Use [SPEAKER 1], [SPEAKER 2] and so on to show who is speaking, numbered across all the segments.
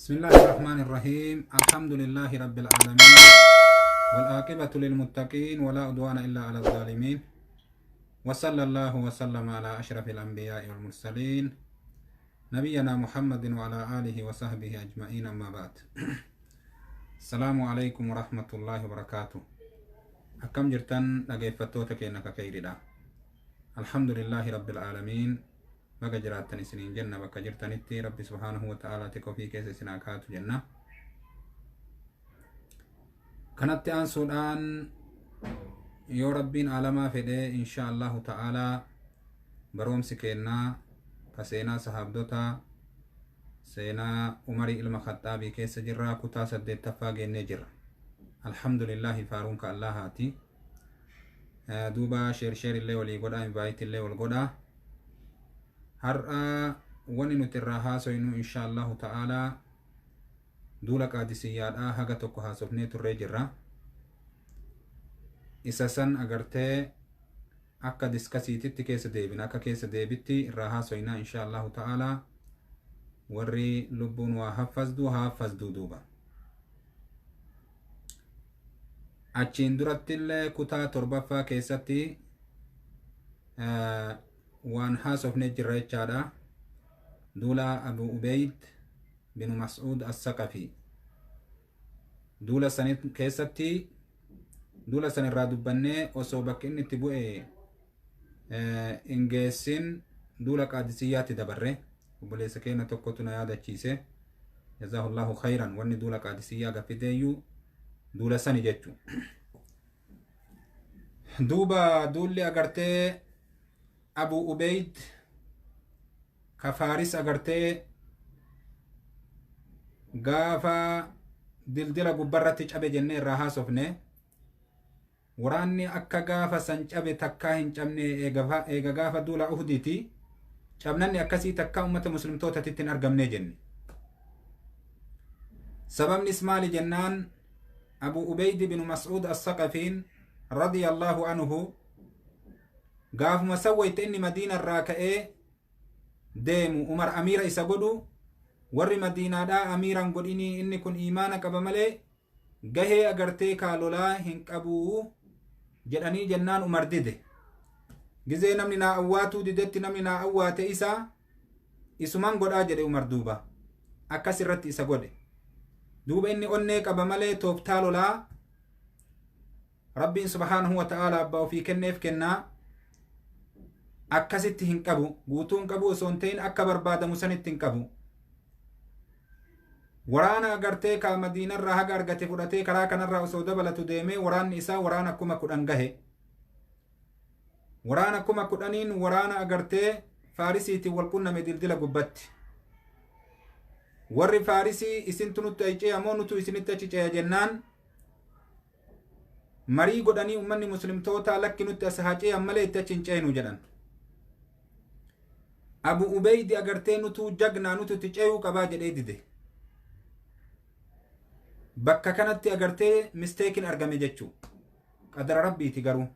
[SPEAKER 1] بسم الله الرحمن الرحيم. الحمد لله رب العالمين، والعاقبة للمتقين، ولا عدوان إلا على الظالمين، وصلى الله وسلم على أشرف الأنبياء والمرسلين نبينا محمد وعلى آله وصحبه أجمعين، أما بعد، السلام عليكم ورحمة الله وبركاته. Akkam jirtan dhaggeeffattoota keenya kakayridha? الحمد لله رب العالمين. Baga jiraattan isiniin jenna. Bakka jirtanitti Rabbi سبحانه وتعالى tika ofii keessa isin haa kaatu jenna. Kanatti aansuudhaan, yoo Rabbiin aalamaa fedhee, إن شاء الله تعالى baroomsi kennaa ka seenaa sahaabdota, seenaa Umarii ilma Khaxaabii keessa jirra. Kutaa saddeettaffaa geennee jirra. الحمد لله, faaruun ka Allahaati. Duuba share share illee walii godha, invite illee wal godha. Har'a wani nuti irraa haasoynu, إن شاء الله تعالى, duula Qaadisiyyaadha. Haga tokko haasofnee turree jirra. Isa san agartee akka discussiititti keessa deebina, akka keessa deebitti irraa haasoyna, إن شاء الله تعالى. Warri lubbuun waa haffazdu haa haffazdu. Duuba achiin durattillee kutaa torbaffaa keessatti waan haasofne jirra jechaadha. Duula Abu Ubeyd binu Mas'uud Assaqafi, duula san keessatti, duula san irraa dubbannee osoo bakki inni itti bu'e hin geessin duula Qaadisiyyaatti dabarre. Obboleessa keenya tokkotu na yaadachiise, جزاه الله خيرا. Wanni duula Qaadisiyyaa gaffideeyyuu duula sani jechu. Duuba duulli agartee Abu Ubeyd ka Faaris agartee gaafa dildila gubbarratti cabe jennee irraa haasofne. Waraanni akka gaafa san cabe takkaa hin cabne. Eega gaafa duula Uhdiiti cabnanni akkasii takkaa ummata muslimtootatitti hin argamne jenne. Sababnis maali jennaan, Abu Ubeydi bin Mas'uud Assaqafiin رضي الله عنه gaafuma san wayta inni Madiina irraa ka'ee deemu Umar amiira isa godhu, warri Madiinaadhaa amiiran godhinii, inni kun imaana qaba malee gahee agartee kaalolaa hin qabuu jedhanii jennaan, Umar dide. Gizee namni naa awwaatuu didetti, namni naa awwaate isaa isuman godhaa jedhe Umar. Duuba akkas irratti isa godhe. Duuba inni onnee qaba malee tooftaa lolaa Rabbiin سبحانه وتعالى abbaa ofii kenneef kennaa akkasitti hin qabu. Guutuu hin qabu osoo hin ta'in, akka barbaadamu sanitti hin qabu. Waraana agartee kaa Madiinarraa haga argate fudhatee karaa kanarraa osoo dabalatu deemee, waraanni isaa waraana 10,000 gahe. Waraana 10,000n waraana agartee Faarisiitiin wal qunname dildila gubbatti. Warri Faarisii, "Isintu nutti achi ce'a moo nutu isinitti achi ce'a?" jennaan, marii godhanii ummanni muslimtoota, "Lakki, nutti as haa ce'an malee itti achi hin ceenu" jedhan. Abu Ubeydi agartee nutu jagnaa, nutu itti ce'uu qabaa jedhee dide. Bakka kanatti agartee mistakeiin argame jechuu. Qadara Rabbiiti garuu.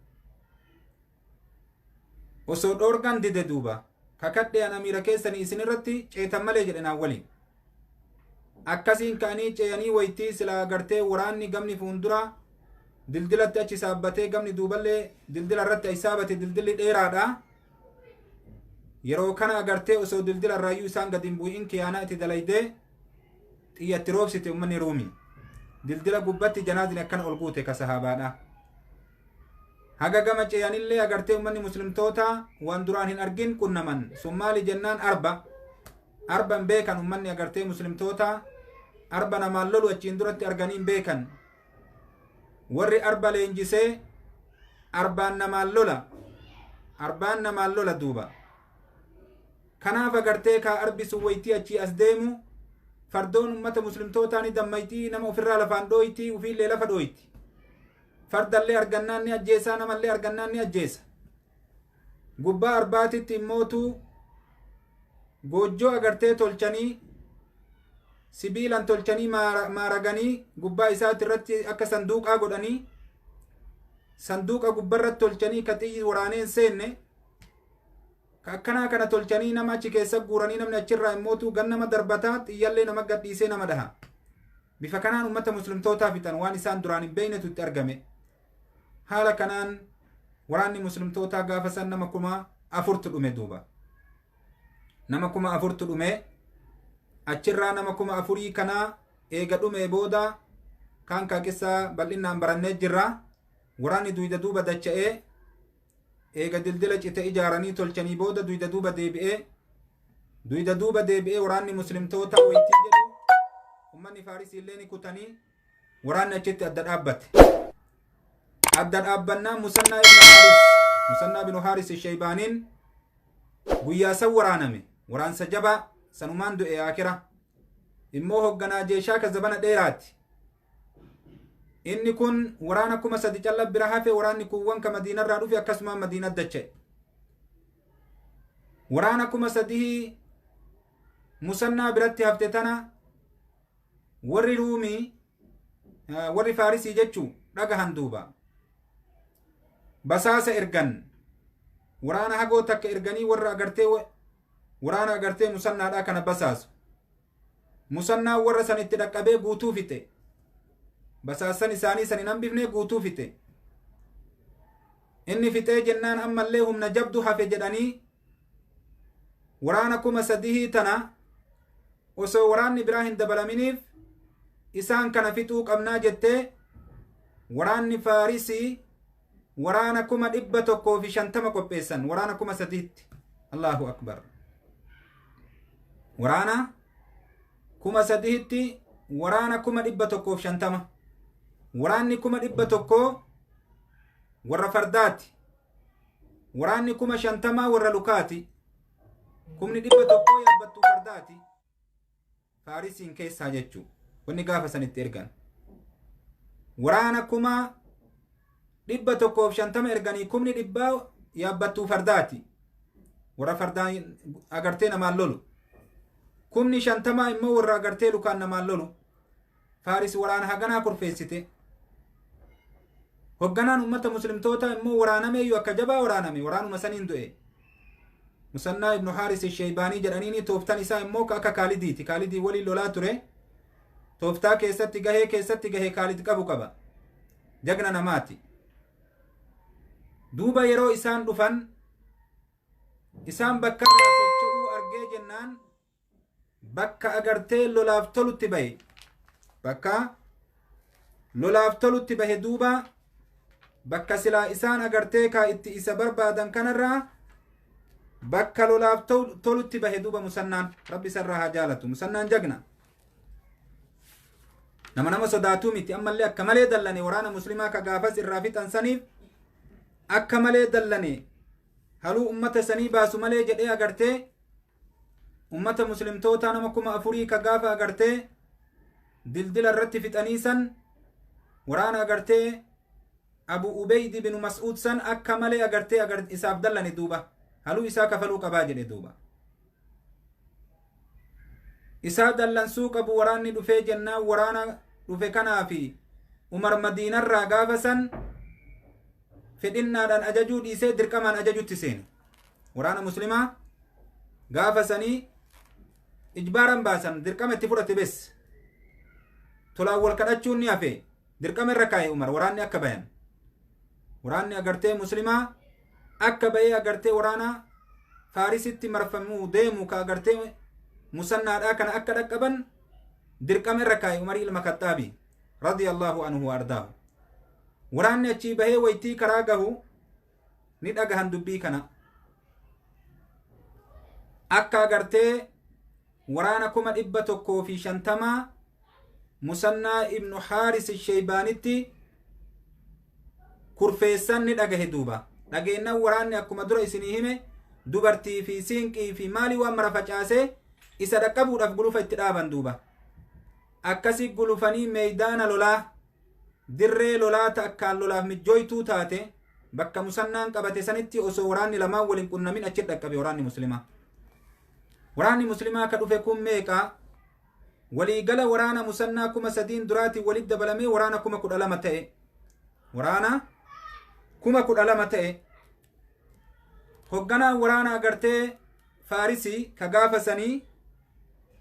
[SPEAKER 1] Osoo dhoorgan dide. Duuba, "Kakadhe, an amiira keessanii isin irratti ceetan malee" jedhe naan waliin. Akkasiin ka'anii ce'anii, waytii sila agartee waraanni gamni fuuldura dildilatti achi saabbatee, gamni duuballee dildila irratti achi saabate, dildilli dheeraadha. Yeroo kana agartee osoo dildila irraayyuu isaan gadi hin bu'in kiyaanaa itti dalaydee xiyyatti roobsite ummanni Ruumi. Dildila gubbatti janaazini akkana ol guute ka sahaabaadha. Haga gama ce'anillee agartee ummanni muslimtoota waan duraan hin argin qunnaman. Sun maali jennaan, arba. Arban beekan. Ummanni agartee muslimtoota arba namaan lolu achiin duratti arganiin beekan. Warri arba leenjisee arbaan namaan lola, arbaan namaan lola. Duuba kanaaf agartee kaa arbi sun waytii achii as deemu fardoon ummata muslimtootaa ni dammaytii, nama ofirraa lafaan dhooyti, ufiillee lafa dhooyti. Fardallee argannaan ni ajjeesaa, namallee argannaan ni ajjeesa. Gubbaa arbaatitti immootu goojjoo agartee tolchanii, sibiilan tolchanii, maaraganii, gubbaa isaati irratti akka sanduuqaa godhanii, sanduuqa gubbarratti tolchanii ka xiyyi waraaneen seenne. Ka akkanaa kana tolchanii nama achi keessa guuranii namni achirraa immootu gan nama darbataa xiyyallee nama gadhiisee nama dhaha. Bifa kanaan ummata muslimtootaa fixan waan isaan duraan hin beeknetu itti argame. Haala kanaan waraanni muslimtootaa gaafa san nama 4000 dhume duuba. Nama 4000 dhume. Achirraa nama 4000 kanaa eega dhume booda kaan kaaqessaa bal'inaan barannee jirra. Waraanni duyda duuba dacha'ee eega dildila cite ijaaranii tolchanii booda duyda duuba deebi'ee duyda duuba deebi'ee waraanni muslimtoota waytii jedhu ummanni Faarisii illee ni kutanii waraanni achitti adda dhaabbate. Adda dhaabbannaa Musannaa ibn Haaris Musannaa ibn Haaris Sheybaaniin guyyaa san waraaname waraansa jabaa sanumaan du'e akira immoo hogganaa jeeshaa ka zabana dheeraati. Inni kun waraana 3000 calla bira hafe waraanni kuuwwan ka Madiinarraa dhufe akkasumaan Madiina dacha'e. Waraana 3000 Musannaa biratti hafte tana warri Ruumii warri Faarisii jechuu dhagahan duuba. Basaasa ergan waraana hagoo takka erganii warra agartee waraana agartee Musannaadhaa kana basaasu. Musannaa warra san itti dhaqqabee guutuu fixe. Basaasan isaanii san hin hambifne guutuu fixe. Inni fixee jennaan ammallee humna jabdu hafe jedhanii waraana 3000 tana osoo waraanni biraa hin dabalaminiif isaan kana fixuu qabnaa jettee waraanni Faarisii waraana 150,000 qopheessan waraana 3000tti. Allahu akbar. Waraana 3000tti waraana 150,000. Waraanni 100,000 warra fardaati. Waraanni 50,000 warra lukaati. 100,000 yaabbattuu fardaati. Faarisiin keessaa jechuu wanni gaafa sanitti ergan. Waraana 150,000 erganii 100,000 yaabbattuu fardaati. Warra fardaan agartee namaan lolu. 50,000 immoo warra agartee lukaan namaan lolu. Faaris waraana haganaa kurfeessite. Hogganaan ummata muslimtoota immoo waraanameeyyuu akka jabaa waraaname waraanuma saniin du'e. Musannaa ibnu Haaris Sheybaanii jedhaniini tooftan isaa immoo akka Kaalidiiti. Kaalidii waliin lolaa ture. Tooftaa keessatti gahee keessatti gahee Kaalid qabu qaba. Jagna namaati. Duuba yeroo isaan dhufan isaan bakka irraa socho'uu argee jennaan bakka agartee lolaaf tolutti bahe. Bakka lolaaf tolutti bahe duuba bakka silaa isaan agartee kaa itti isa barbaadan kanarraa bakka lolaaf tolutti bahe duuba Musannaan rabbi isarraa haa jaalatu. Musannaan jagna. Nama nama sodaatuu miti ammallee akka malee dallane waraana muslimaa ka gaafas irraa fixan saniif akka malee dallane haluu ummata sanii baasu malee jedhee agartee ummata muslimtootaa nama 4000 ka gaafa agartee dildila irratti fixanii san waraana agartee Abu Ubeyd ibn Mas'ud san akka malee agartee isaaf dallane duuba haluu isaa kafaluu qabaa jedhe duuba. Isaa dallansuu qabu waraanni dhufee jennaan waraana dhufe kanaa fi Umar Madiinarraa gaafa san fedhinnaadhaan ajajuu dhiisee dirqamaan ajajutti seene. Waraana muslimaa gaafa sanii ijbaaran baasan dirqama itti fudhate bes. Tolaan wal kadhachuun ni hafe dirqama irra kaa'e Umar waraanni akka bayan. Waraanni agartee muslimaa akka bahee agartee waraana Faarisitti marfamuu deemu ka agartee Musannaadhaa kana akka dhaqqaban dirqama irra kaa'e Umarii ilma Kaxxaabi radiyallahu anhu wa ardaahu. Waraanni achii bahee waytii karaa gahu ni dhagahan dubbii kana. Akka agartee waraana 150,000 Musannaa ibnu Haaris Sheybaanitti kurfeessan ni dhagahe duuba. Dhageennan waraanni akkuma dura isinii hime dubartii fi siinqii fi maalii waan mara facaasee isa dhaqqabuudhaaf gulufa itti dhaaban duuba. Akkasi gulufanii meeydaana lolaa dirree lolaa takkaan lolaaf mijjooytuu taate bakka Musannaan qabate sanitti osoo waraanni lamaan waliin qunnamin achi dhaqqabe waraanni muslimaa. Waraanni muslimaa ka dhufe kun meeqa? Waliigala waraana Musannaa 3000 duraatiin walitti dabalamee waraana 12,000 ta'e. Waraana 12,000 ta'e. Hogganaa waraana agartee Faarisii ka gaafa sanii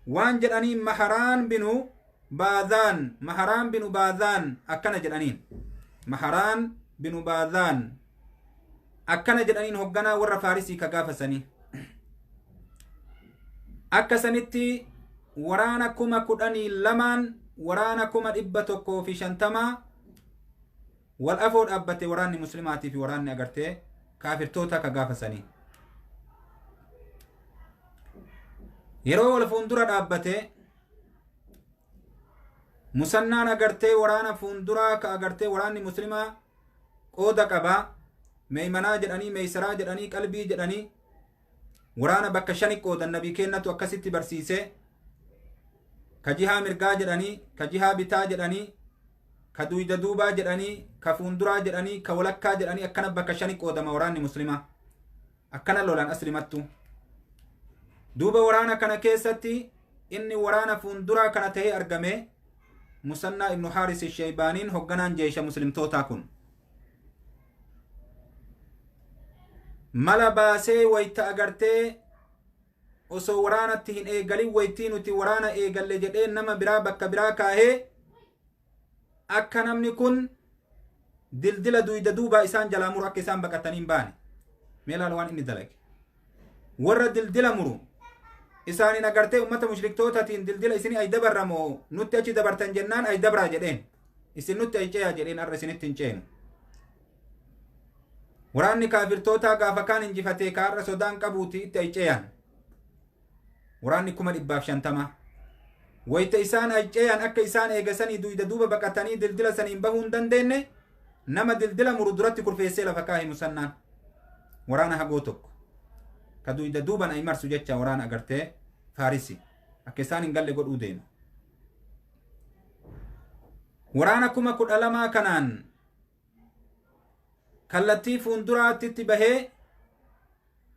[SPEAKER 1] waan jedhaniin Maharaan binu Baadhaan, Maharaan binu Baadhaan akkana jedhaniin. Maharaan binu Baadhaan akkana jedhaniin hogganaa warra Faarisii ka gaafa sanii. Akka sanitti waraana 12,000 waraana 150,000 wal afoo dhaabbate waraanni muslimaatii fi waraanni agartee kaafirtoota ka gaafa sanii. Yeroo wal fuuldura dhaabbate Musannaan agartee waraana fuulduraa ka agartee waraanni muslimaa qooda qabaa meeymanaa jedhanii meeysaraa jedhanii qalbii jedhanii waraana bakka 5 qoodan nabii kennatu akkasitti barsiise. Ka jihaa mirgaa jedhanii, ka jihaa bitaa jedhanii, ka duyda duubaa jedhanii, ka fuulduraa jedhanii, ka walakkaa jedhanii akkana bakka 5 qoodama waraanni muslimaa. Akkana lolan aslimattu. Duuba waraana kana keessatti inni waraana fuulduraa kana tahee argame Musannaa ibnu Haaris Sheybaaniin hogganaan jeesha muslimtootaa kun. Mala baasee wayta agartee osoo waraanatti hin eegalin waytii nuti waraana eegalle jedhee nama biraa bakka biraa kaahee akka namni kun dildila duyda duubaa isaan jalaa muru akka isaan baqatanii hin baane. Mee ilaala waan inni dalage. Warra dildila muru isaanin agartee ummata mushriktootaatiin dildila isinii ay dabarra moo nutti achi dabartan jennaan ay dabraa jedheen. Isin nutti ay ceeyaa jedheen har'a isinitti hin ceenu. Waraanni kaafirtootaa gaafa kaan injifatee kaarra sodaan qabuuti itti ay ceeyan. Waraanni 150,000. Wayita isaan ay ceeyan akka isaan eegasanii duyda duuba baqatanii dildila saniin bahuu hin dandeenye nama dildila muru duratti kurfeessee lafa kaahe Musannaan. Waraana hagoo tokko. Ka duyda duuban ay marsu jecha waraana agartee Faarisi. Akka isaan hin galle godhuu deema. Waraana 12,000 kanaan kallattii fuulduraatti bahee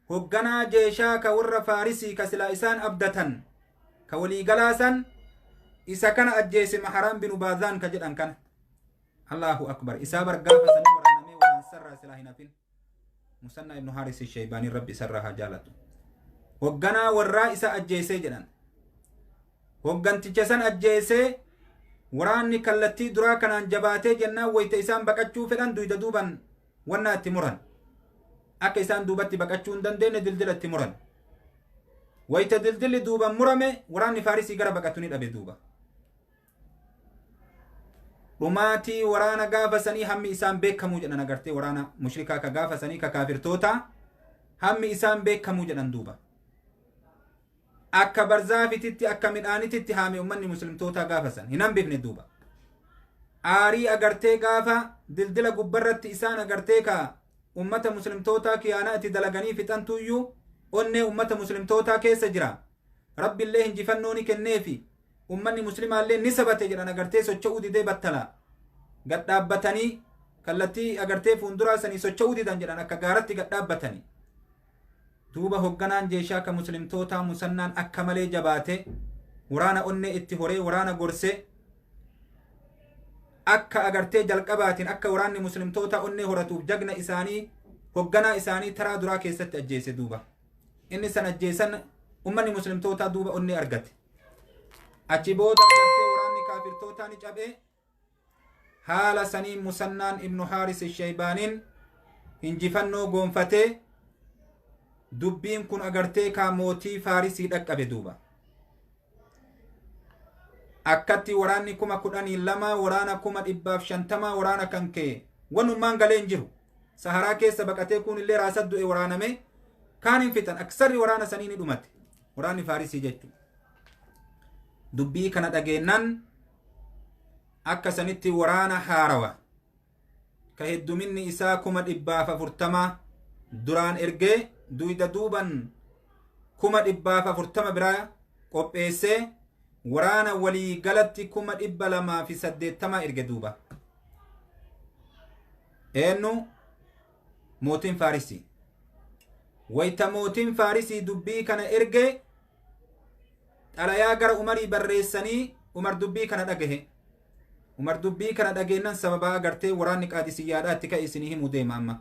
[SPEAKER 1] hogganaa jeeshaa ka warra Faarisii ka silaa isaan abdatan ka waliigalaa san isa kana ajjeese Maharaan binu Baadhaan ka jedhan kana. Allahu akbar. Isaa bargaafa sanii waraanamee waraansarraa silaa hin hafin. Musannaa ibnu Haaris Sheybaanii rabbi isarraa haa jaalatu. Hogganaa warraa isa ajjeesee jedhan. Hogganticha san ajjeesee waraanni kallattii duraa kanaan jabaatee jennaan wayita isaan baqachuu fedhan duyda duuban wannaa itti muran. Akka isaan duubatti baqachuu hin dandeenye dildila itti muran. Wayita dildilli duuban murame waraanni Faarisii gara baqatu ni dhabe duuba. Dhumaatii waraana gaafa sanii hammi isaan beekamuu jedhan agartee waraana mushrikaa ka gaafa sanii ka kaafirtoota hammi isaan beekamuu jedhan duuba. Akka barzaafititti akka midhaanititti haame ummanni muslimtootaa gaafa san hin hambifne duuba. Aarii agartee gaafa dildila gubbarratti isaan agartee ka ummata muslimtootaa kiyaanaa itti dalaganii fixantuyyuu onnee ummata muslimtootaa keessa jira. Rabbillee hinjifannoo ni kenneefi ummanni muslimaallee ni sabate jedhan agartee socho'uu didee battala. Gad dhaabbatanii kallattii agartee fuulduraa sanii socho'uu didan jedhan akka gaaratti gad dhaabbatanii. Duuba hogganaan jeeshaa ka muslimtootaa Musannaan akka malee jabaate waraana onnee itti horee waraana gorsee akka agartee jalqabaatiin akka waraanni muslimtootaa onnee horatuuf jagna isaanii hogganaa isaanii taraa duraa keessatti ajjeese duuba. Inni san ajjeesan ummanni muslimtootaa duuba onnee argate. Achi booda agartee waraanni kaafirtootaa ni cabee haala sanii Musannaan ibnu Haaris Sheybaaniin hinjifannoo goonfatee dubbiin kun agartee kaa mootii Faarisii dhaqqabe duuba. Akkatti waraanni 12,000 waraana 150,000 waraana kan ka'e wanummaan galee hin jiru. Saharaa keessa baqatee kun illee raasa du'e waraaname kaan hin fixan aksarri waraana sanii ni dhumate. Waraanni Faarisii jechuudha. Dubbii kana dhageennan akka sanitti waraana haarawa ka hedduminni isaa 140,000 duraan ergee duyda duuban 140,000 biraa qopheessee waraana walii galatti 280,000 erge duuba. Eenyu mootiin Faarisii. Wayita mootiin Faarisii dubbii kana erge xalayaa gara Umarii barreessanii Umar dubbii kana dhagahe. Umar dubbii kana dhageennan sababaa agartee waraanni Qaadisiyyaadhaa itti ka'e isinii himuu deema amma.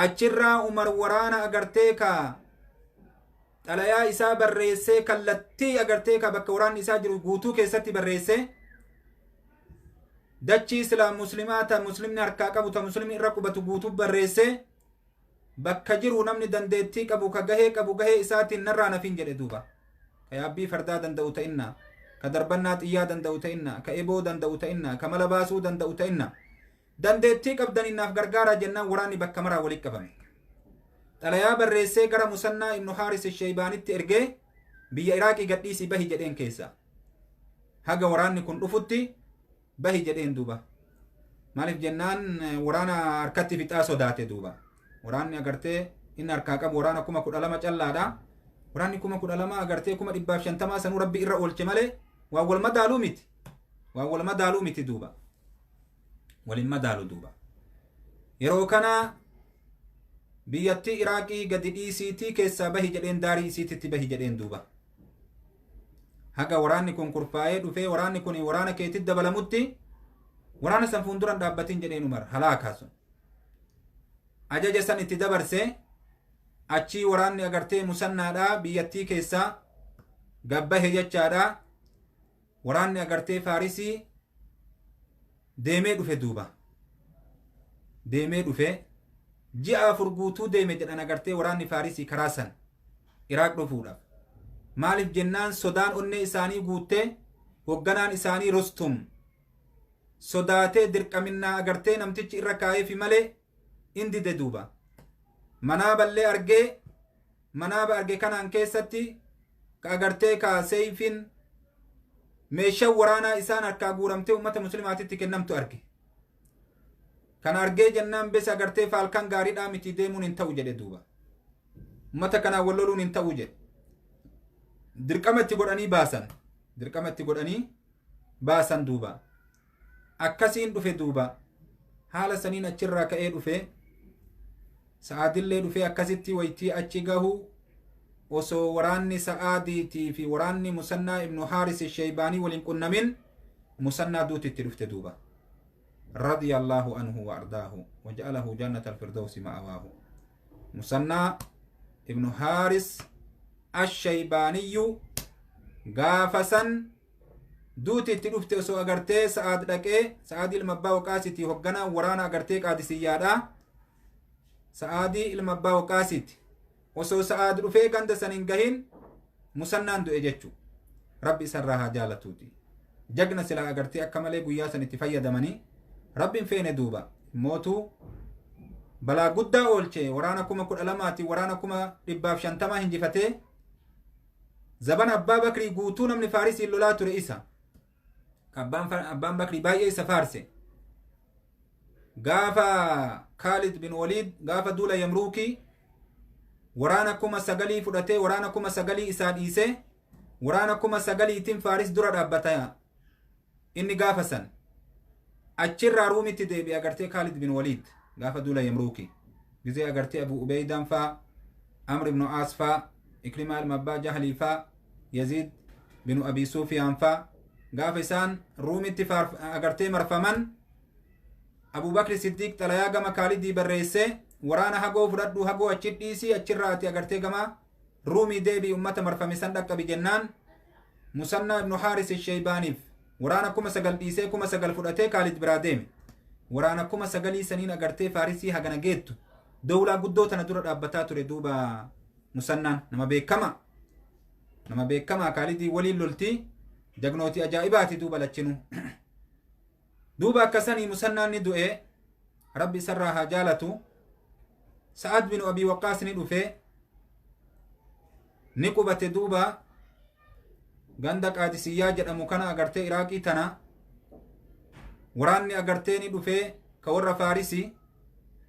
[SPEAKER 1] Achirraa Umar waraana agartee ka xalayaa isaa barreessee kallattii agartee ka bakka waraanni isaa jiru guutuu keessatti barreessee dachii islaam muslimaa ta muslimni harkaa qabu ta muslimni irra qubatu guutuu barreessee bakka jiru namni dandeettii qabu ka gahee qabu gahee isaatiin narraa nafin jedhe duuba. Ka yaabbii fardaa danda'u ta'inna, ka darbannaa xiyyaa danda'u ta'inna, ka eboo danda'u ta'inna, ka mala baasuu danda'u ta'inna, dandeettii qabdaninnaaf gargaaraa jennaan waraanni bakka maraa walitti qabame. Xalayaa barreessee gara Musannaa ibnu Haaris Sheybaanitti ergee biyya Iraaqii gadhiisii bahi jedheen keessa. Haga waraanni kun dhufutti bahi jedheen duuba. Maaliif jennaan waraana harkatti fixaa sodaate duuba. Waraanni agartee inni harkaa qabu waraana 12,000 callaadha. Waraanni 12,000 agartee 150,000 sanuu rabbi irra oolche malee waan wal madaaluu miti. Waan wal madaaluu miti duuba. Waliin madaalu duuba. Yeroo kana biyyattii Iraaqii gadi dhiisiitii keessaa bahi jedheen daarii isiititti bahi jedheen duuba. Haga waraanni kun kurfaa'ee dhufee waraanni kun waraana keetitti dabalamutti waraana san fuulduran dhaabbatiin jedheen Umar halaakaa sun. Ajaja san itti dabarse achii waraanni agartee Musannaadhaa biyyattii keessaa gabbahe jechaadha. Waraanni agartee Faarisii deemee dhufe duuba. Deemee dhufe ji'a 4 guutuu deeme jedhan agartee waraanni Faarisii karaa san Iraaq dhufuudhaaf. Maaliif jennaan sodaan onnee isaanii guuttee hoogganaan isaanii Rustum sodaatee dirqaminnaa agartee namtichi irra kaa'eefi malee indide duuba. Manaaballee argee manaaba arge kanaan keessatti ka agartee ka seeyfiin meeshaan waraanaa isaan harkaa guuramtee uummata musliimaatitti kennamtu arge. Kana argee jennaan bes agartee faalkaan gaariidhaa miti deemuun hin ta'u jedhe duuba. Uummata kanaan wal loluun hin ta'u jedhe. Dirqama itti godhanii baasan. Dirqama itti godhanii baasan duuba. Akkasiin dhufe duuba. Haala saniin achirraa ka'ee dhufe. Sa'aadillee dhufee akkasitti waytii achi gahu osoo waraanni Sa'aadiitii fi waraanni Musannaa ibnu Haaris Sheybaanii waliin qunnamin Musannaa duuti itti dhufte duuba. رضي الله عنه وأرضاه وجعله جنة الفردوس مأواه. مسنى ابن حارس الشيباني غافسا دوتي تلفت سو أغرتي سعاد دكي سعاد المبا وقاسيتي هقنا ورانا أغرتي قادسيادا سعادي المبا وقاسيتي وسو سعاد رفي غند سننغهين مسنان دو إجتشو ربي سرها جالتوتي جگنا سلا أغرتي أكملي قياسا نتفايا دمني Rabbiin feene duuba mootuu balaa guddaa oolche waraana 12,000 waraana 150,000 hinjifatee zabana Abbaa Bakrii guutuu namni Faarisiin lolaa ture isa. Abbaan Bakrii baay'ee isa faarse. Gaafa Kaalid bin Waliid gaafa duula Yamruukii waraana 9,000 fudhatee waraana 9,000 isaa dhiisee waraana 9,000tiin Faaris dura dhaabbata inni gaafa san. Achirraa Ruumitti deebi'e agartee Kaalid bin Waliid gaafa duula Yamruuki gizee agartee Abu Ubeydaan faa Amr ibnu Aas faa Ikrimaa ilma Abbaa Jahlii faa Yaziid binu Abi Sufyaan faa gaafa isaan Ruumitti agartee marfaman Abu Bakri Siddiiq xalayaa gama Kaalidii barreessee waraana hagoo fudhadhu hagoo achi dhiisii achirraa ati agartee gama Ruumii deebii ummata marfame san dhaqqabi jennaan Musannaa ibnu Haaris Sheybaaniif waraana 9,000 dhiisee 9,000 fudhatee Kaalid biraa deeme. Waraana 9,000 saniin agartee Faarisii hagana geettu dawlaa guddoo tana dura dhaabbataa ture duuba Musannaan nama beekama. Nama beekamaa Kaalidii waliin loltii jagnootii ajaa'ibaati duuba lachinuu. Duuba akkasanii Musannaan ni du'e rabbi isarraa haa jaalatu. Sa'ad bin Abi Waqqaas ni dhufe ni qubate duuba ganda Qaadisiyyaa jedhamu kana agartee Iraaqii tana waraanni agartee ni dhufee ka warra Faarisii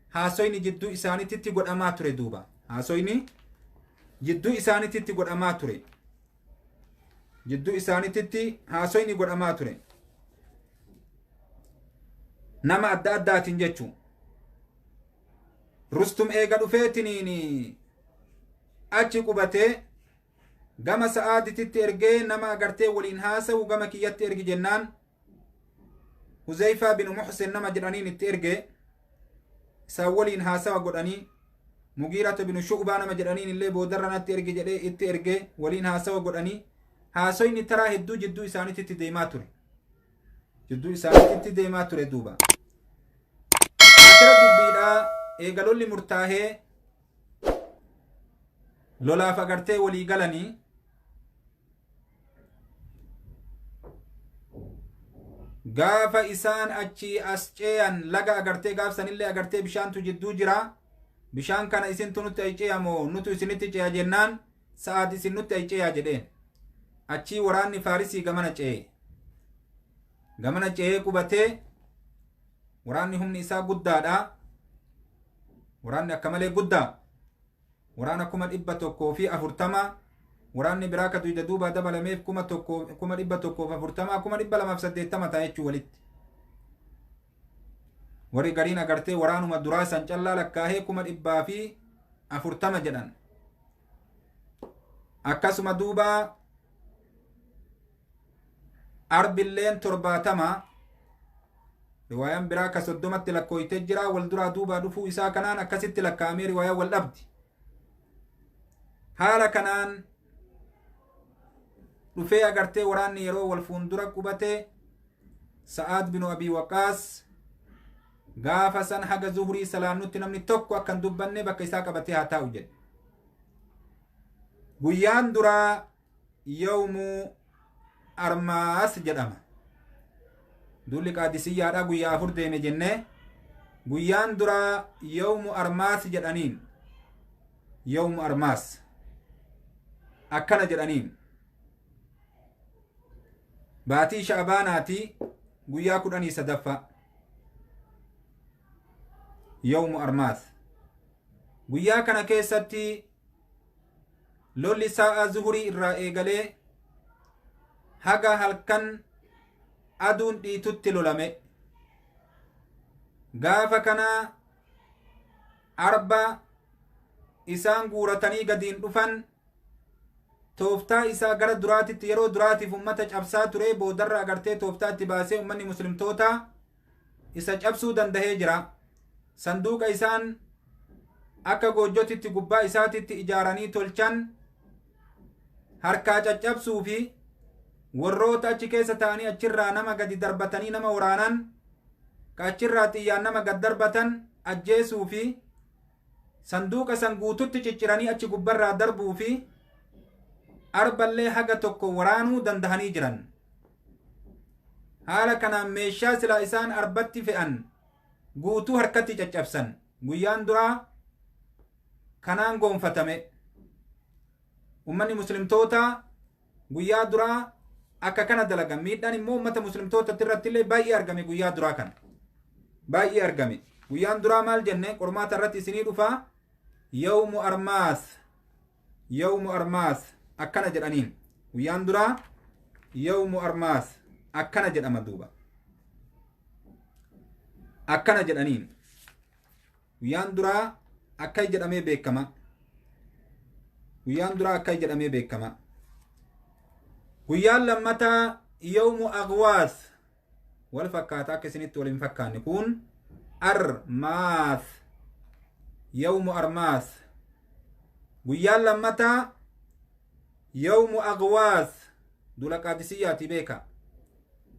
[SPEAKER 1] haasoyni jidduu isaaniitti godhamaa ture duuba. Haasoyni jidduu isaaniitti godhamaa ture. Jidduu isaaniitti haasoyni godhamaa ture. Nama adda addaatiin jechuun Rustum eega dhufeetiniin achi qubatee gama Sa'aadititti ergee nama agartee waliin haasa'u gama kiyyatti ergi jennaan Huzeyfaa bin Muhsin nama jedhaniin itti ergee isaan waliin haasawa godhanii Mugiirata binu Shu'baa nama jedhaniin illee boodarra natti erge jedhee itti ergee waliin haasawa godhanii haasoyni taraa hedduu jidduu isaaniitti deemaa ture. Jidduu isaaniitti deemaa ture duuba. Akira dubbiidhaa eegalolli murtaahee lolaaf agartee walii galanii gaafa isaan achii as ceeyan laga agartee gaafsanillee agartee bishaantu jidduu jira. Bishaan kana isintu nutti ay ceeya moo nutu isinitti ceeya jennaan Sa'aad isin nutti ay ceeya jedheen. Achii waraanni Faarisii gamana ce'e. Gamana ce'ee qubatee waraanni humni isaa guddaadha. Waraanni akka malee guddaa. Waraana 140,000 waraanni biraa ka duyda duubaa dabalameef 140,000 280,000 ta'a jechuu walitti. Warri gariin agartee waraanuma duraa san callaa lakkaahee 140,000 jedhan. Akkasuma duuba arbilleen 70 riwaayaan biraa ka 30tti lakkooytee jira wal duraa duubaa dhufuu isaa kanaan akkasitti lakkaa'amee riwaayaan wal dhabdi. Haala kanaan dhufee agartee waraanni yeroo wal fuuldura qubate Sa'aad binu Abii Waqaas gaafa san haga zuhurii salaannutti namni tokko akka hin dubbanne bakka isaa qabatee haa taa'u jedhe. Guyyaan duraa yawmu Armaas jedhama. Duulli Qaadisiyyaadhaa guyyaa 4 deeme jennee guyyaan duraa yawmu Armaas jedhaniin. Yawmu Armaas akkana jedhaniin. Baatii Sha'baanaati guyyaa 13ffaa. Yawmu Armaas. Guyyaa kana keessatti lolli sa'a zuhurii irraa eegalee haga halkan aduun dhiitutti lolame. Gaafa kana arba isaan guuratanii gadiin dhufan tooftaa isaa gara duraatitti yeroo duraatiif ummata cabsaa ture boodarra agartee tooftaatti baasee ummanni muslimtoota isa cabsuu dandahee jira. Sanduuqa isaan akka goojjotitti gubbaa isaatitti ijaaranii tolchan harkaa caccabsuu fi warroota achi keessa ta'anii achirraa nama gadi darbatanii nama waraanan ka achirraa xiyyaan nama gad darbatan ajjeesuu fi sanduuqa san guututti cicciranii achi gubbarraa darbuu fi arballee haga tokko waraanuu dandahanii jiran. Haala kanaan meeshaa silaa isaan arbatti fe'an guutuu harkatti caccabsan. Guyyaan duraa kanaan goonfatame. Ummanni muslimtoota guyyaa duraa akka kana dalagan. Miidhaan immoo ummata muslimtoota irratti illee baay'ee argame guyyaa duraa kana. Baay'ee argame. Guyyaan duraa maal jenne qormaata irratti isinii dhufa yawmu Armaas. Yawmu Armaas akkana jedhaniin. Guyyaan duraa yawmu Armaas akkana jedhama duuba. Akkana jedhaniin. Guyyaan duraa akka jedhamee beekama. Guyyaan duraa akka jedhamee beekama. Guyyaan lammataa yawmu Aghwaas. Wal fakkaata akka isinitti wal hin fakkaanne kun Armaas. Yawmu Armaas. Guyyaan lammataa yawmu Aghwaas. Duula Qaadisiyyaati beeka.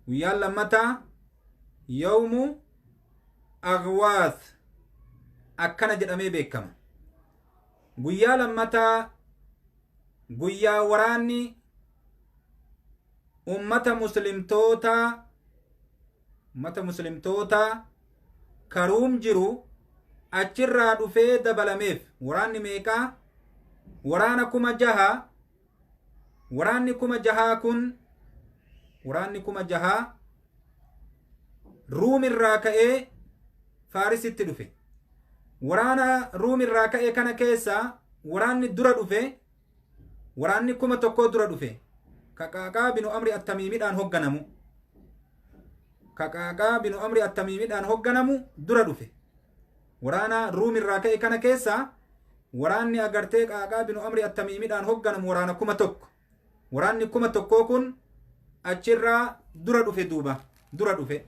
[SPEAKER 1] Guyyaan lammataa yawmu Aghwaas akkana jedhamee beekama. Guyyaa lammataa guyyaa waraanni ummata muslimtoota karuum jiru achirraa dhufee dabalameef waraanni meeqaa? Waraana 6,000. Waraanni 6,000 kun waraanni 6,000 Ruum irraa ka'ee Faarisitti dhufe. Waraana Ruum irraa ka'ee kana keessa waraanni dura dhufe waraanni 1,000 dura dhufe. Kaqaaqaa binu Amri Attamiimidhaan hogganamu. Kaqaaqaa binu Amri Attamiimidhaan hogganamu dura dhufe. Waraana Ruum irraa ka'e kana keessa waraanni agartee Qaaqaa binu Amri Attamiimidhaan hogganamu waraana 1,000. Waraanni 1,000 kun achirraa dura dhufe duuba. Dura dhufe.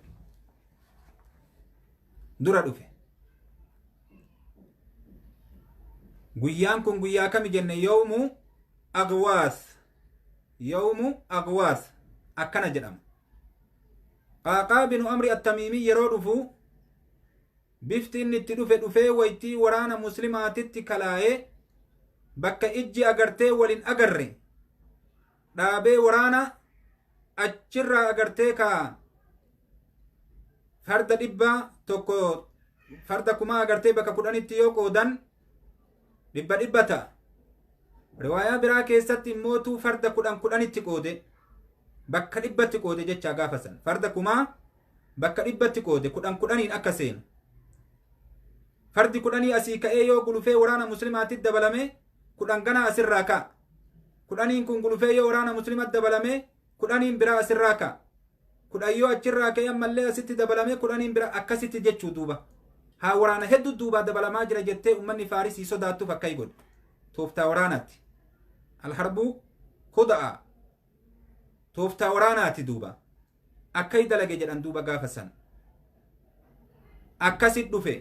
[SPEAKER 1] Dura dhufe. Guyyaan kun guyyaa kami jenne? Yawmu Agwaas, yawmu Agwaas akkana jedhama. Qaaqaa binu Amri Attamiimii yeroo dhufu bifti inni itti dhufe dhufee waytii waraana muslimaatitti kalaa'ee bakka ijji agartee walin agarre dhaabee waraana achirraa agartee ka farda 100, farda 1000 agartee bakka 10tti yoo qoodan 100 ta'a. Riwaayaa biraa keessatti immootuu farda 10 10tti qoode, bakka 100tti qoode jechaa gaafa san farda 1000 bakka 100tti qoode, 10 10n akka seenu. Fardi 10 asii ka'ee yoo gulufee waraana muslimaatti dabalame 10 ganaa asirraa ka'a. 10n kun gulufee yoo waraana muslimaatti dabalame 10n biraa asirraa ka'a. 10 yoo achirraa ka'ee ammallee asitti dabalame 10n biraa akkasitti jechuu duuba. Haa waraana hedduu duubaa dabalamaa jira jettee ummanni Faarisii sodaattuuf akkai godhe. Tooftaa waraanaati. Alharbuu kuda'a. Tooftaa waraanaati duuba. Akkai dalage jedhan duuba gaafa san. Akkasit dhufe.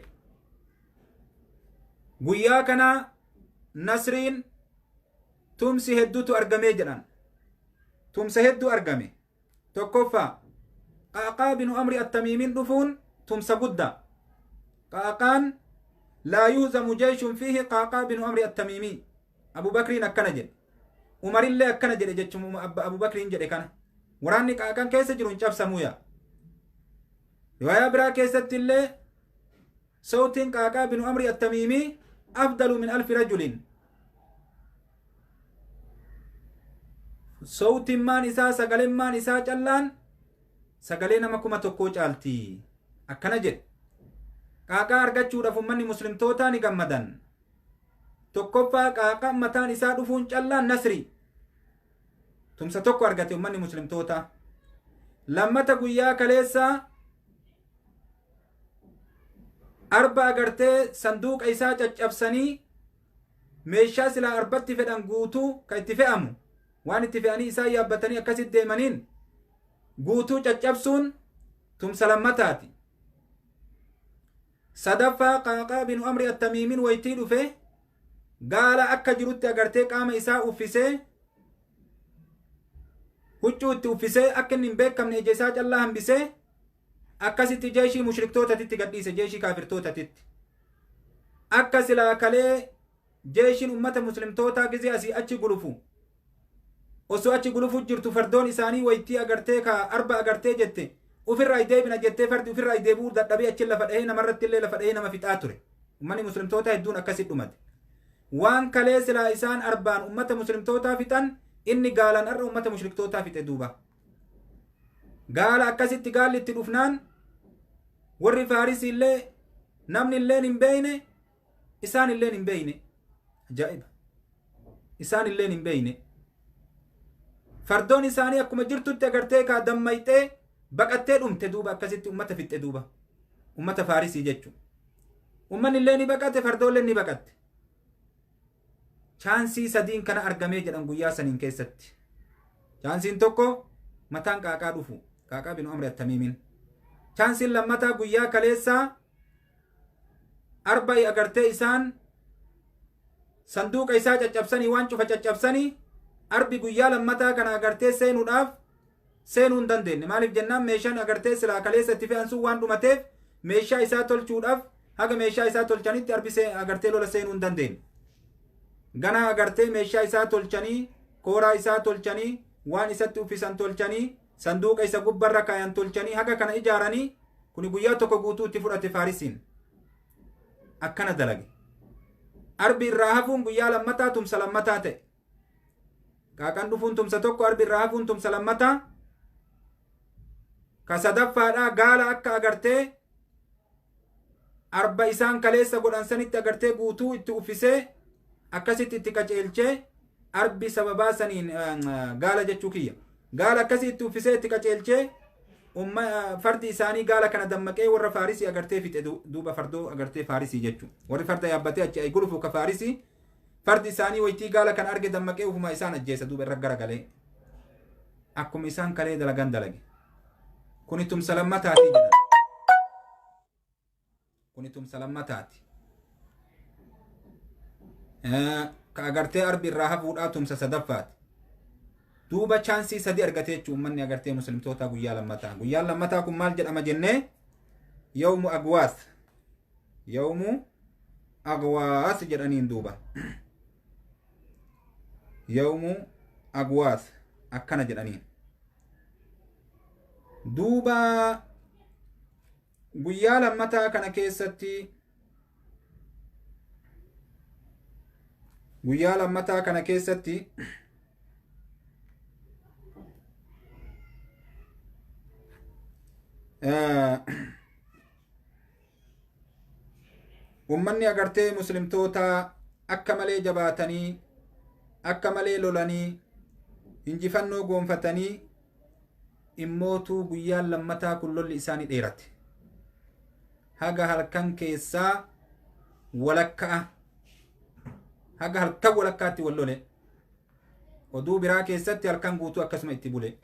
[SPEAKER 1] Guyyaa kana Nasriin tumsi hedduutu argamee jedhan. Tumsa hedduu argame. Tokkoffaa, Qaaqaa binu Amri Attamiimiin dhufuun tumsa guddaa. Qaaqaan laa yuhzamu jeeshun fiihi Qaaqaa binu Amri Attamiimii. Abu Bakriin akkana jedhe. Umarillee akkana jedhe jechuun Abu Bakriin jedhe kana. Waraanni Qaaqaan keessa jiru hin cabsamuu yaa. Riwaayaa biraa keessatti illee sawtiin Qaaqaa binu Amri Attamiimii afdalu min 1000 rajulin. Sawtimmaan isaa sagalemmaan isaa callaan sagalee nama 1000 caalti. Akkana jedhe. Qaaqaa argachuudhaaf ummanni muslimtootaa ni gammadan. Tokkoffaa, Qaaqaa mataan isaa dhufuun callaan nasri. Tumsa tokko argate ummanni muslimtootaa. Lammata, guyyaa kaleessaa arba agartee sanduuqa isaa caccabsanii meeshaa silaa arbatti fedhan guutuu ka itti fe'amu waan itti fe'anii isaan yaabbatanii akkasitti deemaniin guutuu caccabsuun tumsa lammataati. Sadaffaa, Qaaqaa binu Amri Attamiimiin waytii dhufe gaala akka jirutti agartee qaama isaa uffisee huccuu itti uffisee akka inni hin beekamne ija isaa callaa hambisee akkasitti jeeshii mushriktootatitti gadhiise, jeeshii kaafirtootatitti. Akka silaa kalee jeeshiin ummata muslimtootaa gizee asii achi gulufu osoo achi gulufu jirtu fardoon isaanii waytii agartee ka arba agartee jette ufirraa deebina jettee fardi ufirraa deebi'uu dadhabee achi lafa dhahee namarratti illee lafa dhahee nama fixaa ture. Ummanni muslimtootaa hedduun akkasitti dhumate. Waan kalee silaa isaan arbaan ummata muslimtootaa fixan inni gaalaan har'a ummata mushriktootaa fixe duuba. Gaala akkasitti gaalli itti dhufnaan warri Faarisii illee namni illeen hin beeyne, isaan illeen hin beeyne. Ajaa'iba! Isaan illeen hin beeyne. Fardoon isaanii akkuma jirtutti agartee kaa dammayxee baqattee dhumte duuba akkasitti ummata fixxe duuba. Ummata Faarisii jechuudha. Ummanni illee ni baqate, fardoollee ni baqatte. Chaansii sadiin kana argamee jedhan guyyaa saniin keessatti. Chaansiin tokko mataan Qaaqaa dhufu. Qaaqaa binu Amri Attamiimiin. Chaansiin lammataa, guyyaa kaleessaa arba agartee isaan sanduuqa isaa caccabsanii waan cufa caccabsanii arbi guyyaa lammataa kana agartee seenuudhaaf seenuu hin dandeenye. Maaliif jennaan meeshaan agartee silaa kaleessa itti fe'an sun waan dhumateef meeshaa isaa tolchuudhaaf haga meeshaa isaa tolchanitti arbi agartee lola seenuu hin dandeenye. Ganaa agartee meeshaa isaa tolchanii, kooraa isaa tolchanii, waan isatti uffisan tolchanii, sanduuqa isa gubbarra kaayan tolchanii haga kana ijaaranii kuni guyyaa tokko guutuu itti fudhate Faarisiin. Akkana dalage. Arbi irraa hafuun guyyaa lammataa tumsa lammataa ta'e. Qaaqaan dhufuun tumsa tokko, arbi irraa hafuun tumsa lammataa. Ka sadaffaadhaa, gaala akka agartee arba isaan kaleessa godhan sanitti agartee guutuu itti uffisee akkasitti itti qaceelchee arbi sababaa saniin gaala jechuu kiyya. Gaala akkasii itti uffisee itti qaceelchee fardi isaanii gaala kana dammaqee warra Faarisii agartee fixe duuba, fardoo agartee Faarisii jechuudha. Warri farda yaabbatee achi ay gulufu ka Faarisii fardi isaanii waytii gaala kana arge dammaqee ufuma isaan ajjeesa duuba irra garagalee. Akkuma isaan kalee dalagan dalage. Kuni tumsa lammataatii jedhan. Kuni tumsa lammataati. Ka agartee arbi irraa hafuudhaa tumsa sadaffaati. Duuba chaansii sadi argatee jechuun uummanni agartee muslimtoota guyyaa lammataa. Guyyaan lammataa kun maal jedhama jennee? Yawmu Agwaas. Yawmu Agwaas jedhaniin duuba. Yawmu Agwaas akkana jedhaniin. Duuba guyyaa lammataa kana keessatti, guyyaa lammataa kana keessatti ummanni agartee muslimtoota akka malee jabaatanii, akka malee lolanii, injifannoo goonfatanii, immootuu guyyaan lammataa kun lolli isaanii dheerate. Haga halkan keessaa walakka'a. Haga halkan walakkaatti wal lole. Oduu biraa keessatti halkan guutuu akkasuma itti bule.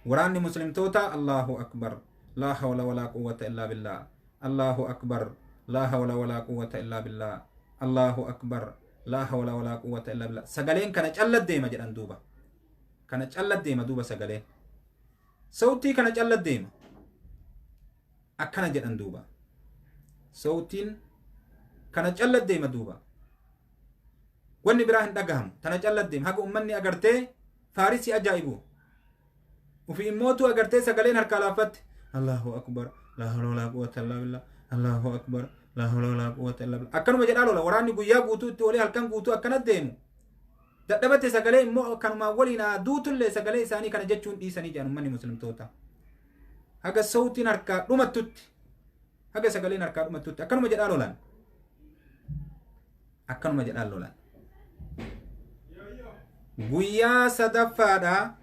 [SPEAKER 1] Waraanni muslimtoota Allahu akbar. Laa hawla walaa quwwata illaa billah. Allahu akbar. Laa hawla walaa quwwata illaa billah. Allahu akbar. Laa hawla walaa quwwata illaa billah. Sagaleen kana calla deema jedhan duuba. Kana calla deema duuba sagaleen. Sautii kana calla deema. Akkana jedhan duuba. Sautiin kana calla deema duuba. Wanni biraa hin dhagahamu. Tana calla deema. Haga ummanni agartee Faarisii ajaa'ibu. Ufi immootu agartee sagaleen harkaa laaffatte. Allahu akbar. Laa hawla walaa quwwata illaa billah. Allahu akbar. Laa hawla walaa quwwata illaa billah. Akkanuma jedhaa lola. Waraanni guyyaa guutuu itti oolee halkan guutuu akkana deemu. Dadhabate sagalee immoo kanumaan waliin haa duutullee sagalee isaanii kana jechuun dhiisanii jedhan ummanni muslimtoota. Haga sautiin harkaa dhumattutti. Haga sagaleen harkaa dhumattutti. Akkanuma jedhaa lolan. Akkanuma jedhaa lolan. Guyyaa sadaffaadha.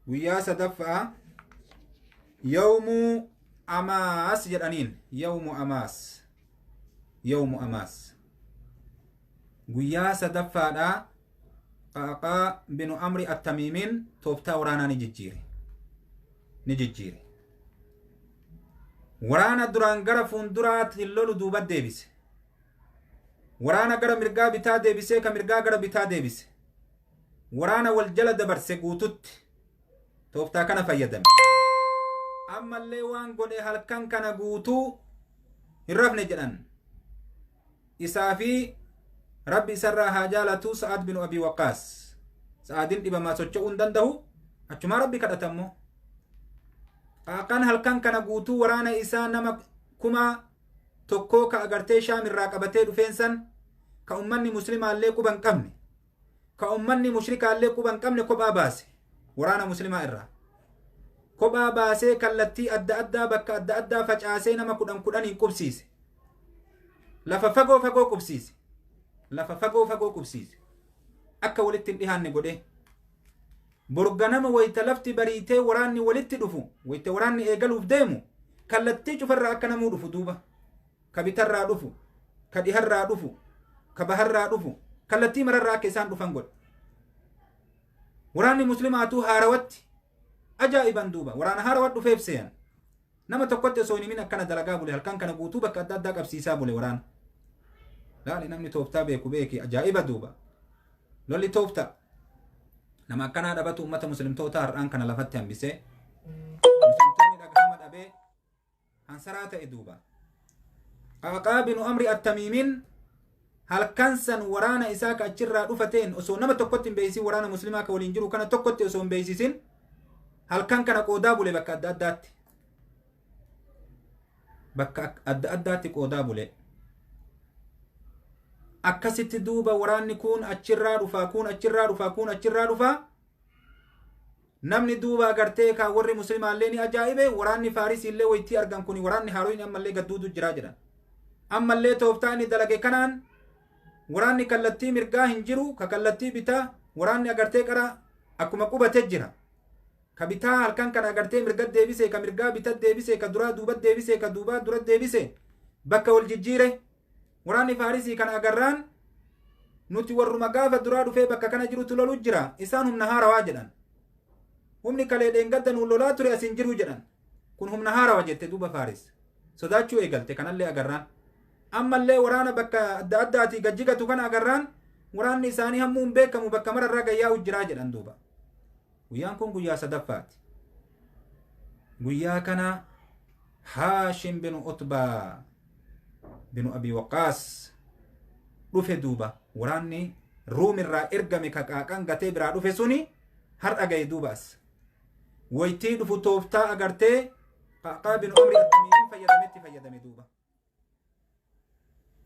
[SPEAKER 1] Guyyaa sadaffaa yawmu Amaas jedhaniin. Yawmu Amaas. Yawmu Amaas. Guyyaa sadaffaadha. Qaqaa binu Amri Attamiimiin tooftaa waraanaa ni jijjiire. Ni jijjiire. Waraana duraan gara fuulduraatti lolu duuba deebise. Waraana gara mirgaa bitaa deebisee ka mirgaa gara bitaa deebise. Waraana wal jala dabarse guututti. Tooftaa kana fayyadame. Ammallee waan godhe halkan kana guutuu hin rafne jedhan. Isaa fi Rabbi isarraa haa jaalatu Sa'ad bin Abi Waqqaas. Sa'adin dhibamaa socho'uu hin danda'u. Achumaa Rabbi kadhatammoo. Qaaqaan halkan kana guutuu waraana isaa nama 1000 ka agartee Shaam irraa qabatee dhufeen san ka ummanni muslimaallee quba hin qabne, ka ummanni mushrikaallee quba hin qabne kophaa baase waraana muslimaa irraa. Kophaa baasee kallattii adda addaa bakka adda addaa facaasee nama 10 10 qubsiise. Lafa fagoo fagoo qubsiise. Lafa fagoo fagoo qubsiise. Akka walitti hin dhihaanne godhee. Borganama wayita lafti bariitee waraanni walitti dhufu, wayita waraanni eegaluuf deemu, kallattii cufarraa akka namuu dhufu duuba. Ka bitarraa dhufu, ka dhiharraa dhufu, ka baharraa dhufu, kallattii mararraa akka isaan dhufan godhe. Waraanni muslimaatuu haarawatti ajaa'iban duuba. Waraana haarawatti dhufeef seeyan. Nama tokkotti osoo hin himin akkana dalagaa bule, halkan kana guutuu bakka adda addaa qabsiisaa bule waraana. Laali namni tooftaa beeku beeki ajaa'iba duuba. Lolli tooftaa. Nama akkanaa dhabatu uummata muslimtootaa har'aan kana lafatti hambisee muslimtoonni dhagahama dhabee hansaraa ta'e duuba. Qaqaa binu Amri Attamiimiin halkan san waraana isaa ka achirraa dhufateen osoo nama tokkotti hin beeksisin, waraana muslimaa ka waliin jiru kana tokkotti osoo hin beeksisin halkan kana qoodaa bule bakka adda addaatti. Bakka adda addaatti qoodaa bule. Akkasitti duuba waraanni kun achirraa dhufaa, kun achirraa dhufaa, kun achirraa dhufaa. Namni duuba agartee kan warri muslimaallee ni ajaa'ibe, waraanni Faarisiillee waytii argan kun waraanni haaroon ammallee gadduutu jiraa jedhan. Ammallee tooftaa inni dalage kanaan waraanni kallattii mirgaa hin jiru, ka kallattii bitaa waraanni agartee qara akkuma qubate jira. Ka bitaa halkan kana agartee mirga deebise, ka mirgaa bita deebise, ka duraa duuba deebise, ka duubaa dura deebise bakka wal jijjiire. Waraanni Faarisii kana agarraan nuti warruma gaafa duraa dhufee bakka kana jirutu lolu jira, isaan humna haarawaa jedhan. Humni kalee dheengadda nuun lolaa ture as hin jiru jedhan. Kun humna haarawa jette duuba Faaris. Sodaachuu eegalte kanallee agarraan. Ammallee waraana bakka adda addaatii gajjigatu kana agarraan waraanni isaanii hammuu hin beekamu bakka mararraa gayyaa'u jiraa jedhan duuba. Guyyaan kun guyyaa sadaffaati. Guyyaa kana Haashim binu Utbaa binu Abi Waqaas dhufe duuba. Waraanni Ruumirraa ergame ka qaaqan gatee biraa dhufe suni har'a gahe duuba as. Waytii dhufu tooftaa agartee Qaaqaa binu Amri attamiin fayyadametti fayyadame duuba.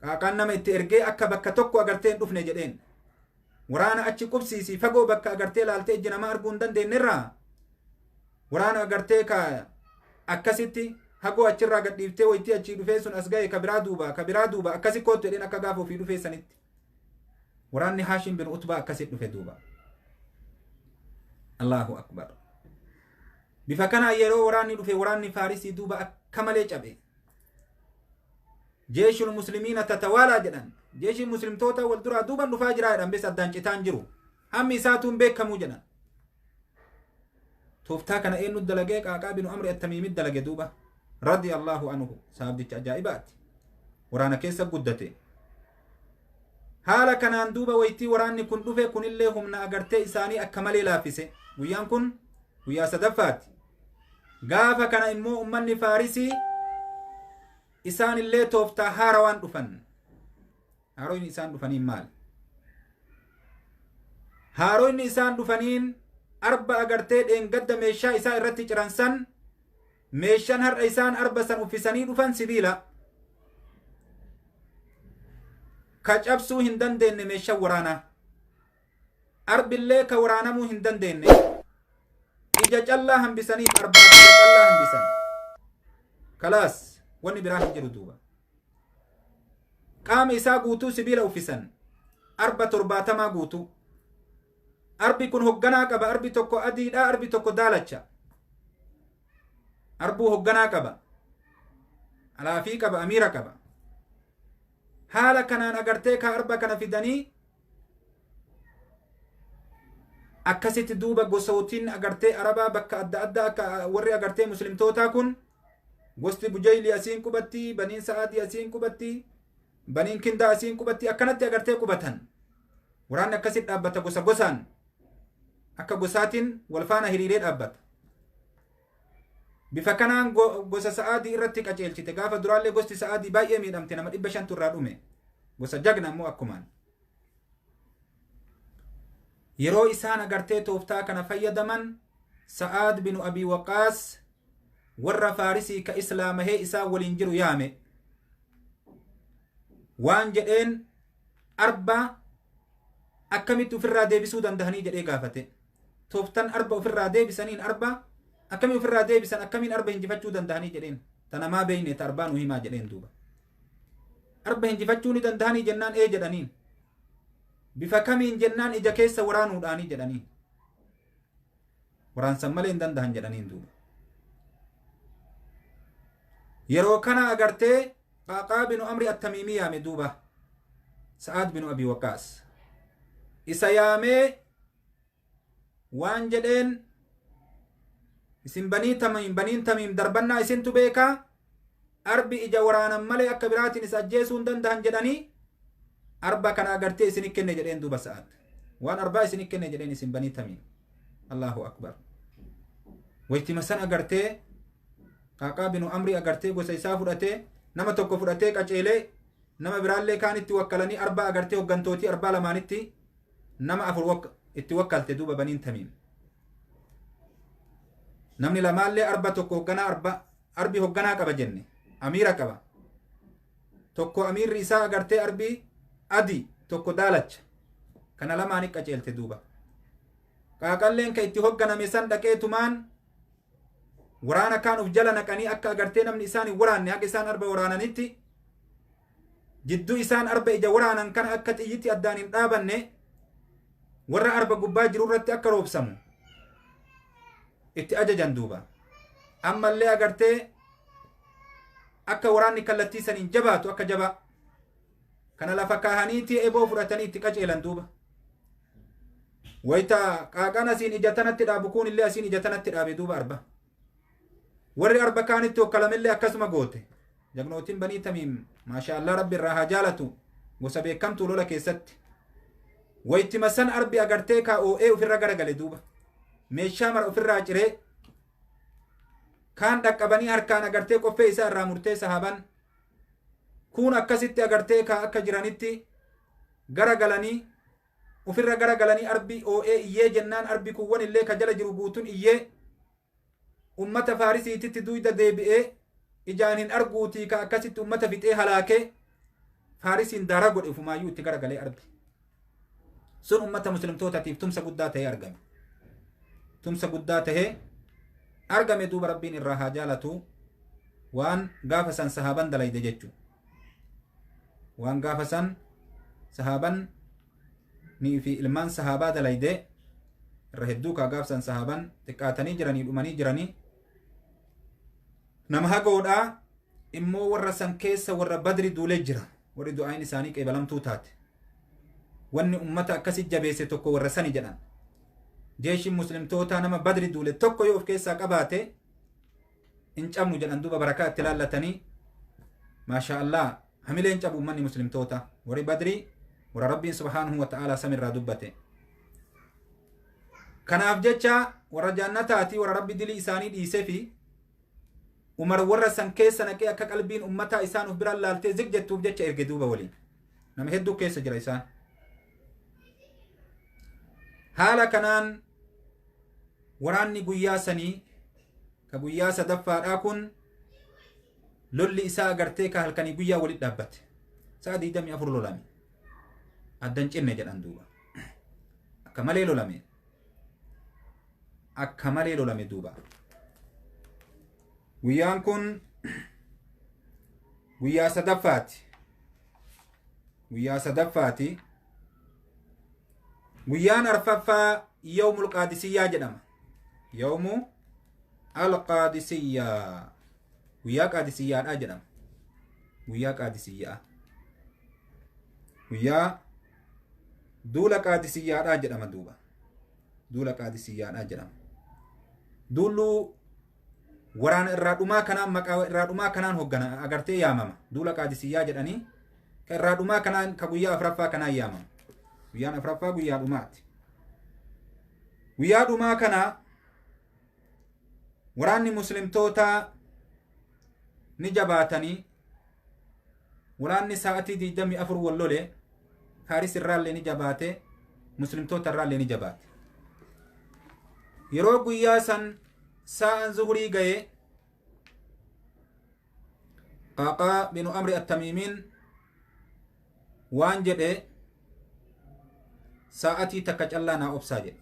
[SPEAKER 1] Qaaqaan nama itti ergee akka bakka tokko agartee hin dhufne jedheen. Waraana achi qubsiisii fagoo bakka agartee laaltee ijji namaa arguu hin dandeenyerraa waraana agartee ka akkasitti hagoo achirraa gadhiiftee waytii achii dhufee sun as ga'e ka biraa duuba ka biraa duuba akkasi kootu jedheen akka gaafa ofii dhufee sanitti. Waraanni Haashim bin Utbaa akkasitti dhufe duuba. Allahu akbar. Bifa kanaa yeroo waraanni dhufe waraanni Faarisii duuba akka malee cabe. Jeeshul muslimiina tatawaalaa jedhan. Jeeshiin muslimtoota wal duraa duuban dhufaa jiraa jedhan bes addaan citaan jiru. Hammi isaatuun beekamuu jedhan. Tooftaa kana eenyu dalagee? Qaaqaa binu Amri attamiimit dalage duuba. Radiyallahu anhu sahabdicha ajaa'ibaati. Waraana keessa guddate. Haala kanaan duuba waytii waraanni kun dhufe kunillee humna agartee isaanii akka malee laaffise. Guyyaan kun guyyaa sadaffaati. Gaafa kana immoo ummanni Faarisii isaanillee tooftaa haarawaan dhufan. Haaroonni isaan dhufaniin maali? Haaroonni isaan dhufaniin arba agartee dheengadda meeshaa isaa irratti ciransan meeshaan har'a isaan arba san uffisanii dhufan sibiila. Ka cabsuu hin dandeenye meeshaan waraanaa. Arbillee ka waraanamuu hin dandeenye. Ija callaa hambisaniif arbaaf ija callaa hambisan. Kalaas wanni biraa hin jiru duuba. Qaama isaa guutuu sibiila uffisan. Arba 70 guutuu. Arbi kun hogganaa qaba. Arbi tokko adiidha. Arbi tokko daalacha. Arbuu hogganaa qaba. Alaafii qaba. Amiira qaba. Haala kanaan agartee ka arba kana fidanii akkasitti duuba gosootiin agartee arabaa bakka adda addaa akka warri agartee muslimtootaa kun gosti Bujayli asiin qubatti, baniin Sa'aadii asiin qubatti, baniin Kindaa asiin qubatti akkanatti agartee qubatan. Waraanni akkasitti dhaabbata gosa gosaan akka gosaatiin wal faana hiriiree dhaabbata. Bifa kanaan gosa Sa'aadii irratti qaceelchite. Gaafa duraallee gosti Sa'aadii baay'ee miidhamte, nama 500 irraa dhume. Gosa jagna immoo akkumaan. Yeroo isaan agartee tooftaa kana fayyadaman Sa'aad binu Abii Waqaas warra Faarisii ka Islaamahee isaan waliin jiru yaame. Waan jedheen arba akkamitti ofirraa deebisuu dandahanii jedhee gaafate. Tooftan arba ofirraa deebisaniin arba akkamiin ofirraa deebisan akkamiin arba hinjifachuu dandahanii jedheen. Tanamaa beeyne ta arbaa nu himaa jedheen duuba. Arba hinjifachuu ni dandahanii jennaan ee jedhaniin. Bifa kamiin jennaan ija keessa waraanuudhaanii jedhaniin. Waraansan malee hin dandahan jedhaniin duuba. Yeroo kana agartee Qaaqaa binu Amri attamiimii yaame duuba. Sa'aad binu Abii Waqaas. Isa yaamee waan jedheen isin banii Tamiim baniin Tamiim darbannaa isintu beekaa arbi ija waraanan malee akka biraatiin isa ajjeesuu hin dandahan jedhanii arba kana agartee isin kenne jedheen duuba Sa'aad. Waan arbaa isin kenne jedheen isin banii Tamiim. Allahu akbar. Waytima san agartee Qaaqaa binu Amri agartee gosa isaa fudhatee nama tokko fudhatee qaceelee nama biraallee kaanitti wakkalanii arba agartee hoggantootii arbaa lamaanitti nama afur itti wakkalte duuba baniin Tamiim. Namni lamaallee arba tokko hogganaa arba arbi hogganaa qaba jenne amiira qaba. Tokko amiirri isaa agartee arbi adii tokko daalacha. Kana lamaani qaceelte duuba. Qaaqalleen ka itti hogganame san dhaqeetumaan waraana kaan uf jala naqanii akka agartee namni isaan hin waraanne haga isaan arba waraananitti jidduu isaan arba ija waraanan kana akka xiyyitti addaan hin dhaabanne warra arba gubbaa jiru irratti akka roobsamu itti ajajan duuba. Ammallee agartee akka waraanni kallattii saniin jabaatu akka jabaa kana lafa kaahaniitii eboo fudhatanii itti qaceelan duuba. Wayita qaaqaan asiin ija tanatti dhaabu kun illee asiin ija tanatti dhaabe duuba arba. Warri arba kaanitti hokkalamillee akkasuma goote. Jagnootiin Banii Tamiim maasha Allah rabbi irraa haa jaalatu gosa beekamtuu lola keessatti. Waytima san arbi agartee kaa oo'ee ofirra garagale duuba. Meeshaa mara ofirraa ciree kaan dhaqqabanii harkaan agartee qoffee isaa irraa murtee sahaban kuun akkasitti agartee kaa akka jiranitti garagalanii ofirra garagalanii arbi oo'ee iyyee jennaan arbi kuwwan illee ka jala jiru guutuun iyyee ummata Faarisiititti duyda deebi'ee ijaan hin arguutii ka akkasitti ummata fixee halaakee Faarisiin daara godhe ufumaayyuu itti garagalee arbi. Sun ummata muslimtootaatiif tumsa guddaa ta'ee argame. Tumsa guddaa ta'ee argame duuba rabbiin irraa haa jaalatu waan gaafa san sahaaban dalayde jechu. Waan gaafa san sahaaban nii fi ilmaan sahaabaa dalayde irra hedduu kaa gaaf san sahaaban xiqqaatanii jiranii dhumanii jiranii nama hagoodhaa immoo warra san keessa warra Badri duulee jira warri du'aayin isaanii qeebalamtuu taate. Wanni ummata akkasi jabeesse tokko warra sani jedhan. Jeeshiin muslimtootaa nama Badri duule tokko yoo of keessaa qabaate hin cabnu jedhan duuba barakaa itti laallatanii maasha Allah hamilee hin cabu ummanni muslimtoota warri Badrii warra rabbiin subhaanahu wa ta'aalaa samirraa dubbate. Kanaaf jecha warra jaannataati warra rabbi dilii isaanii dhiisee fi Umar warra san keessa naqee akka qalbiin ummataa isaan of biraan laaltee zig jettuuf jecha erge duuba waliin. Nama hedduu keessa jira isaan. Haala kanaan waraanni guyyaa sanii ka guyyaa sadaffaadhaa kun lolli isaa agartee ka halkanii guyyaa walitti dhaabbate. Sa'a 24 lolame. Addan cinne jedhan duuba. Akka malee lolame. Akka malee lolame duuba. Guyyaan kun guyyaa sadaffaati. Guyyaa sadaffaati. Guyyaan arfaffaa yawmul qaadisiyyaa jedhama. Yawmu alqaadisiyyaa. Guyyaa qaadisiyyaadhaa jedhama. Guyyaa qaadisiyyaa. Guyyaa duula qaadisiyyaadhaa jedhama duuba. Duula qaadisiyyaadhaa jedhama. Duulluu waraana irraa dhumaa kanaan maqaa irraa dhumaa kanaan hoggana agartee yaamama. Duula qaadisiyyaa jedhanii ka irraa dhumaa kanaan ka guyyaa afraffaa kanaan yaamama. Guyyaan afraffaa guyyaa dhumaati. Guyyaa dhumaa kana waraanni muslimtootaa ni jabaatanii waraanni sa'atii 24 wal lole Faaris irraallee ni jabaate muslimtoota irraallee ni jabaate. Yeroo guyyaa san sa'an zuhurii ga'e Qaaqaa binu Amri Attamiimiin waan jedhe sa'atii takka callaa naa obsaa jedhe.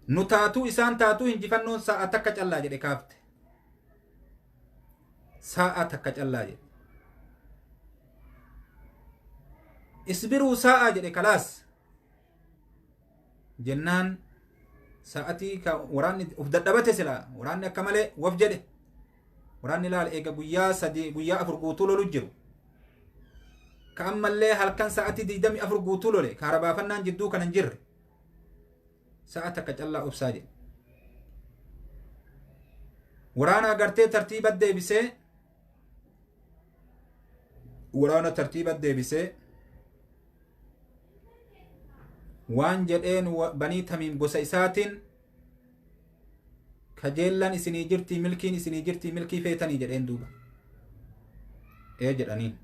[SPEAKER 1] Nu taatuu isaan taatuu hinjifannoon sa'a takka callaa jedhe kaafte. Sa'a takka callaa jedhe. Isbiruu sa'a jedhe kalaas. Jennaan sa'atii ka waraanni uf dadhabate silaa waraanni akka malee waf jedhe. Waraanni laal eega guyyaa 3 guyyaa 4 guutuu lolu jiru. Ka ammallee halkan sa'atii 24 guutuu lole ka harabaafannaan jidduu kana hin jirre. Sa'a takka callaa obsaa jedhe. Waraana agartee tartiiba deebisee waraana tartiiba deebisee waan jedheen Banii Tamiim gosa isaatiin kajeellan isinii jirtii milkiin isinii jirtii milkii feetanii jedheen duuba. Ee jedhaniin.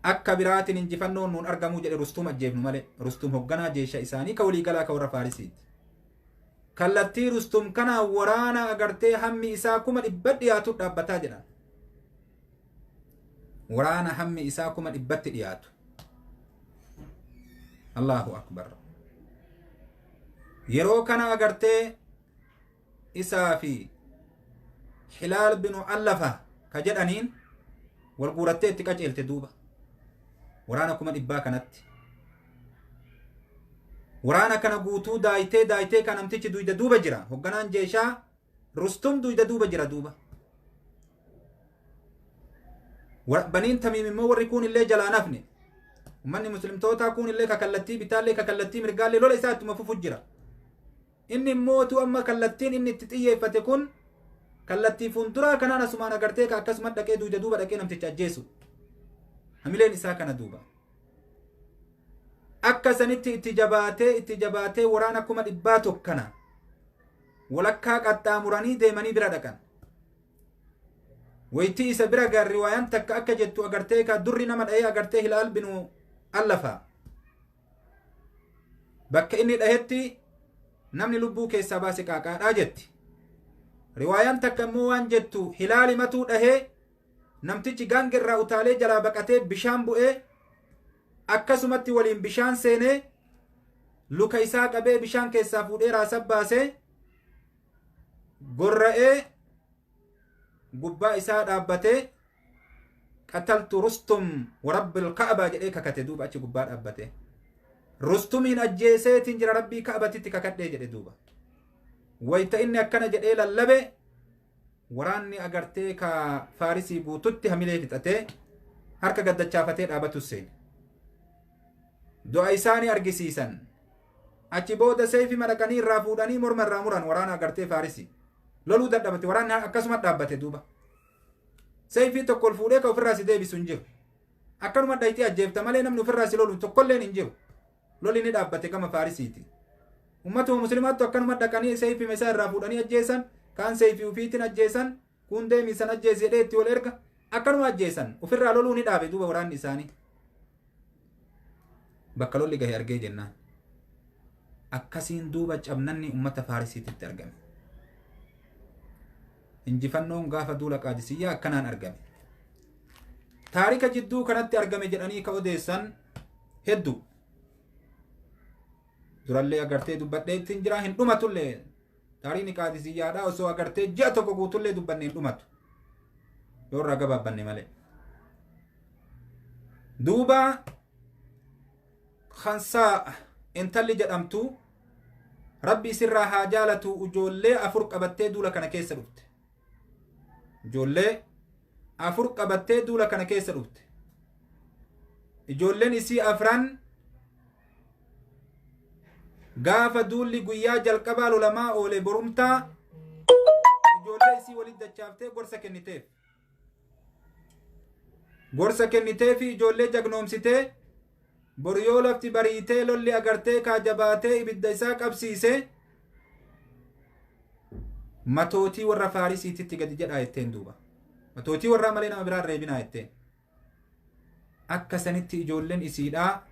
[SPEAKER 1] Akka biraatiin injifannoon nuun argamuu jedhe Rustuum ajjeefnu malee. Rustuum hogganaa jeesha isaanii ka waliigalaa ka warra Faarisiiti. Kallattii Rustuum kana waraana agartee hammi isaa 100,000 dhiyaatu dhaabbataa jedhan. Waraana hammi isaa 100,000 dhiyaatu. Allahu akbar. Yeroo kana agartee isaa fi Hilaal binu Allafa ka jedhaniin wal guurattee itti qaceelte duuba. Waraana 100,000 kanatti. Waraana kana guutuu daayitee daayitee kan namtichi duyda duuba jira. Hogganaan jeeshaa Rustum duyda duuba jira duuba. Baniin Tamiim immoo warri kuun illee jalaa nafne. Ummanni muslimtootaa kuun illee ka kallattii bitaallee ka kallattii mirgaallee lola isaa ittuma fufu jira. Inni immoo tu amma kallattiin inni itti xiyyeeffate kun Kallattii fuulduraa kanaan asumaan agartee ka akkasuma dhaqee duuda duuba dhaqee namticha ajjeesu. Hamileen isaa kana duuba. Akka sanitti itti jabaatee waraana 100,000 kana walakkaa qaxxaamuranii deemanii bira dhaqan. Waytii isa bira gahan riwaayaan takka akka jettu agartee ka durri nama dhahee agartee Hilaal binu Allafa. Bakka inni dhahetti namni lubbuu keessaa baase qaaqaadhaa jetti. Riwaayaan takka immoo waan jettu Hilaali matuu dhahee namtichi gaanga irraa utaalee jalaa baqatee bishaan bu'ee akkasumatti waliin bishaan seenee luka isaa qabee bishaan keessaa fuudhee raasa baasee gorra'ee gubbaa isaa dhaabbatee qataltu Rustum wa rabbil Ka'baa jedhee kakate duuba achi gubbaa dhaabbatee. Rustumiin ajjeeseetiin jira rabbii Ka'batitti kakadhee jedhe duuba. Wayta inni akkana jedhee lallabe waraanni agartee ka Faarisii guututti hamilee fixatee harka gaddachaafatee dhaabatu seene. Du'a isaanii argisiisan. Achi booda seefi madaqanii irraa fuudhanii morma irraa muran waraana agartee Faarisii. Loluu dadhabate waraanni akkasuma dhaabbate duuba. Seefii tokko ol fuudhee ka ofirraa si deebisu hin jiru. Akkanuma dhayitee ajjeefta malee namni ofirraa si lolu tokkolleen hin jiru. Lolli ni dhaabbate gama Faarisiiti. Ummatuma musliimaattu akkanuma dhaqanii seefii isaa irraa fuudhanii ajjeesan, kaan seefii ufiitiin ajjeesan, kun deemisan ajjeesi jedhee itti wal erga akkanuma ajjeesan ofirraa loluu ni dhaabe duuba waraanni isaanii. Bakka lolli gahe argee jennaan. Akkasiin duuba cabnanni ummata Faarisiititti argame. Injifannoon gaafa duula Qaadisiyyaa akkanaan argame. Taarika jidduu kanatti argame jedhanii ka odeessan hedduu. Durallee agartee dubbadhee ittiin jira hin dhumatullee taariikni Qaadisiyyaadhaa osoo agartee ji'a tokko guutullee dubbanne hin dhumatu. Yoo irraa gabaabbanne malee. Duuba Khansaa intalli jedhamtu rabbi isirraa haa jaalatu ijoollee 4 qabattee duula kana keessa dhufte. Ijoollee 4 qabattee duula kana keessa dhufte. Ijoolleen isii 4 gaafa duulli guyyaa jalqabaa lolamaa oole borumtaa ijoollee isii walitti dachaaftee gorsa kenniteef. Gorsa kenniteefi ijoollee jagnoomsitee boru yoo lafti bariitee lolli agartee kaajabaatee ibidda isaa qabsiise matootii warra Faarisiititti gadi jedhaa jetteen duuba. Matootii warraa malee nama biraan reebinaa jetteen. Akka sanitti ijoolleen isiidhaa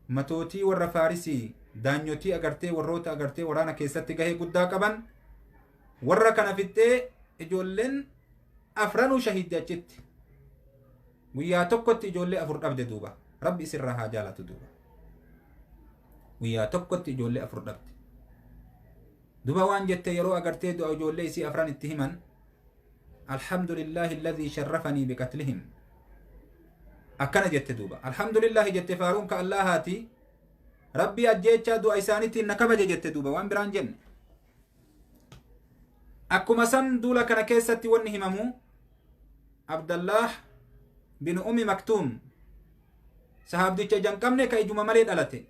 [SPEAKER 1] matootii warra Faarisii daanyotii agartee warroota agartee waraana keessatti gahee guddaa qaban warra kana fixxee ijoolleen 4 shahiidde achitti. Guyyaa tokkotti ijoollee 4 dhabde duuba. Rabbi isirraa haa jaalatu duuba. Guyyaa tokkotti ijoollee 4 dhabde. Duba waan jette yeroo agartee du'a ijoollee isii 4 itti himan alhamdulillahi alladhii sharrafanii biqatlihim. Akkana jette duuba. Alhamdulillahi jette faaruun ka Allahaati. Rabbi ajjeechaa du'a isaaniitiin na kabaje jette duuba waan biraan jenne. Akkuma san duula kana keessatti wanni himamu Abdallah bin Ummi Maktuum sahaabdicha ija hin qabne ka ijuma malee dhalate.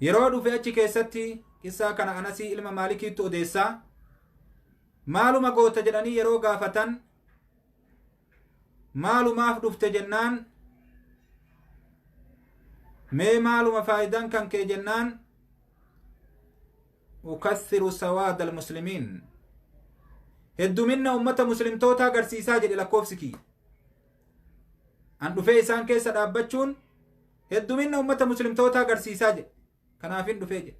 [SPEAKER 1] Yeroo dhufe achi keessatti qissaa kana Anasii ilma Maalikiitti odeessaa. Maaluma goota jedhanii yeroo gaafatan maalumaaf dhufte jennaan mee maaluma faayidaan kan kee jennaan ukathiru sawaada almuslimiin hedduminna ummata muslimtoota agarsiisaa jedhe lakkoofsi kiyya. An dhufee isaan keessa dhaabbachuun hedduminna ummata muslimtoota agarsiisaa jedhe. Kanaafin dhufee jedhe.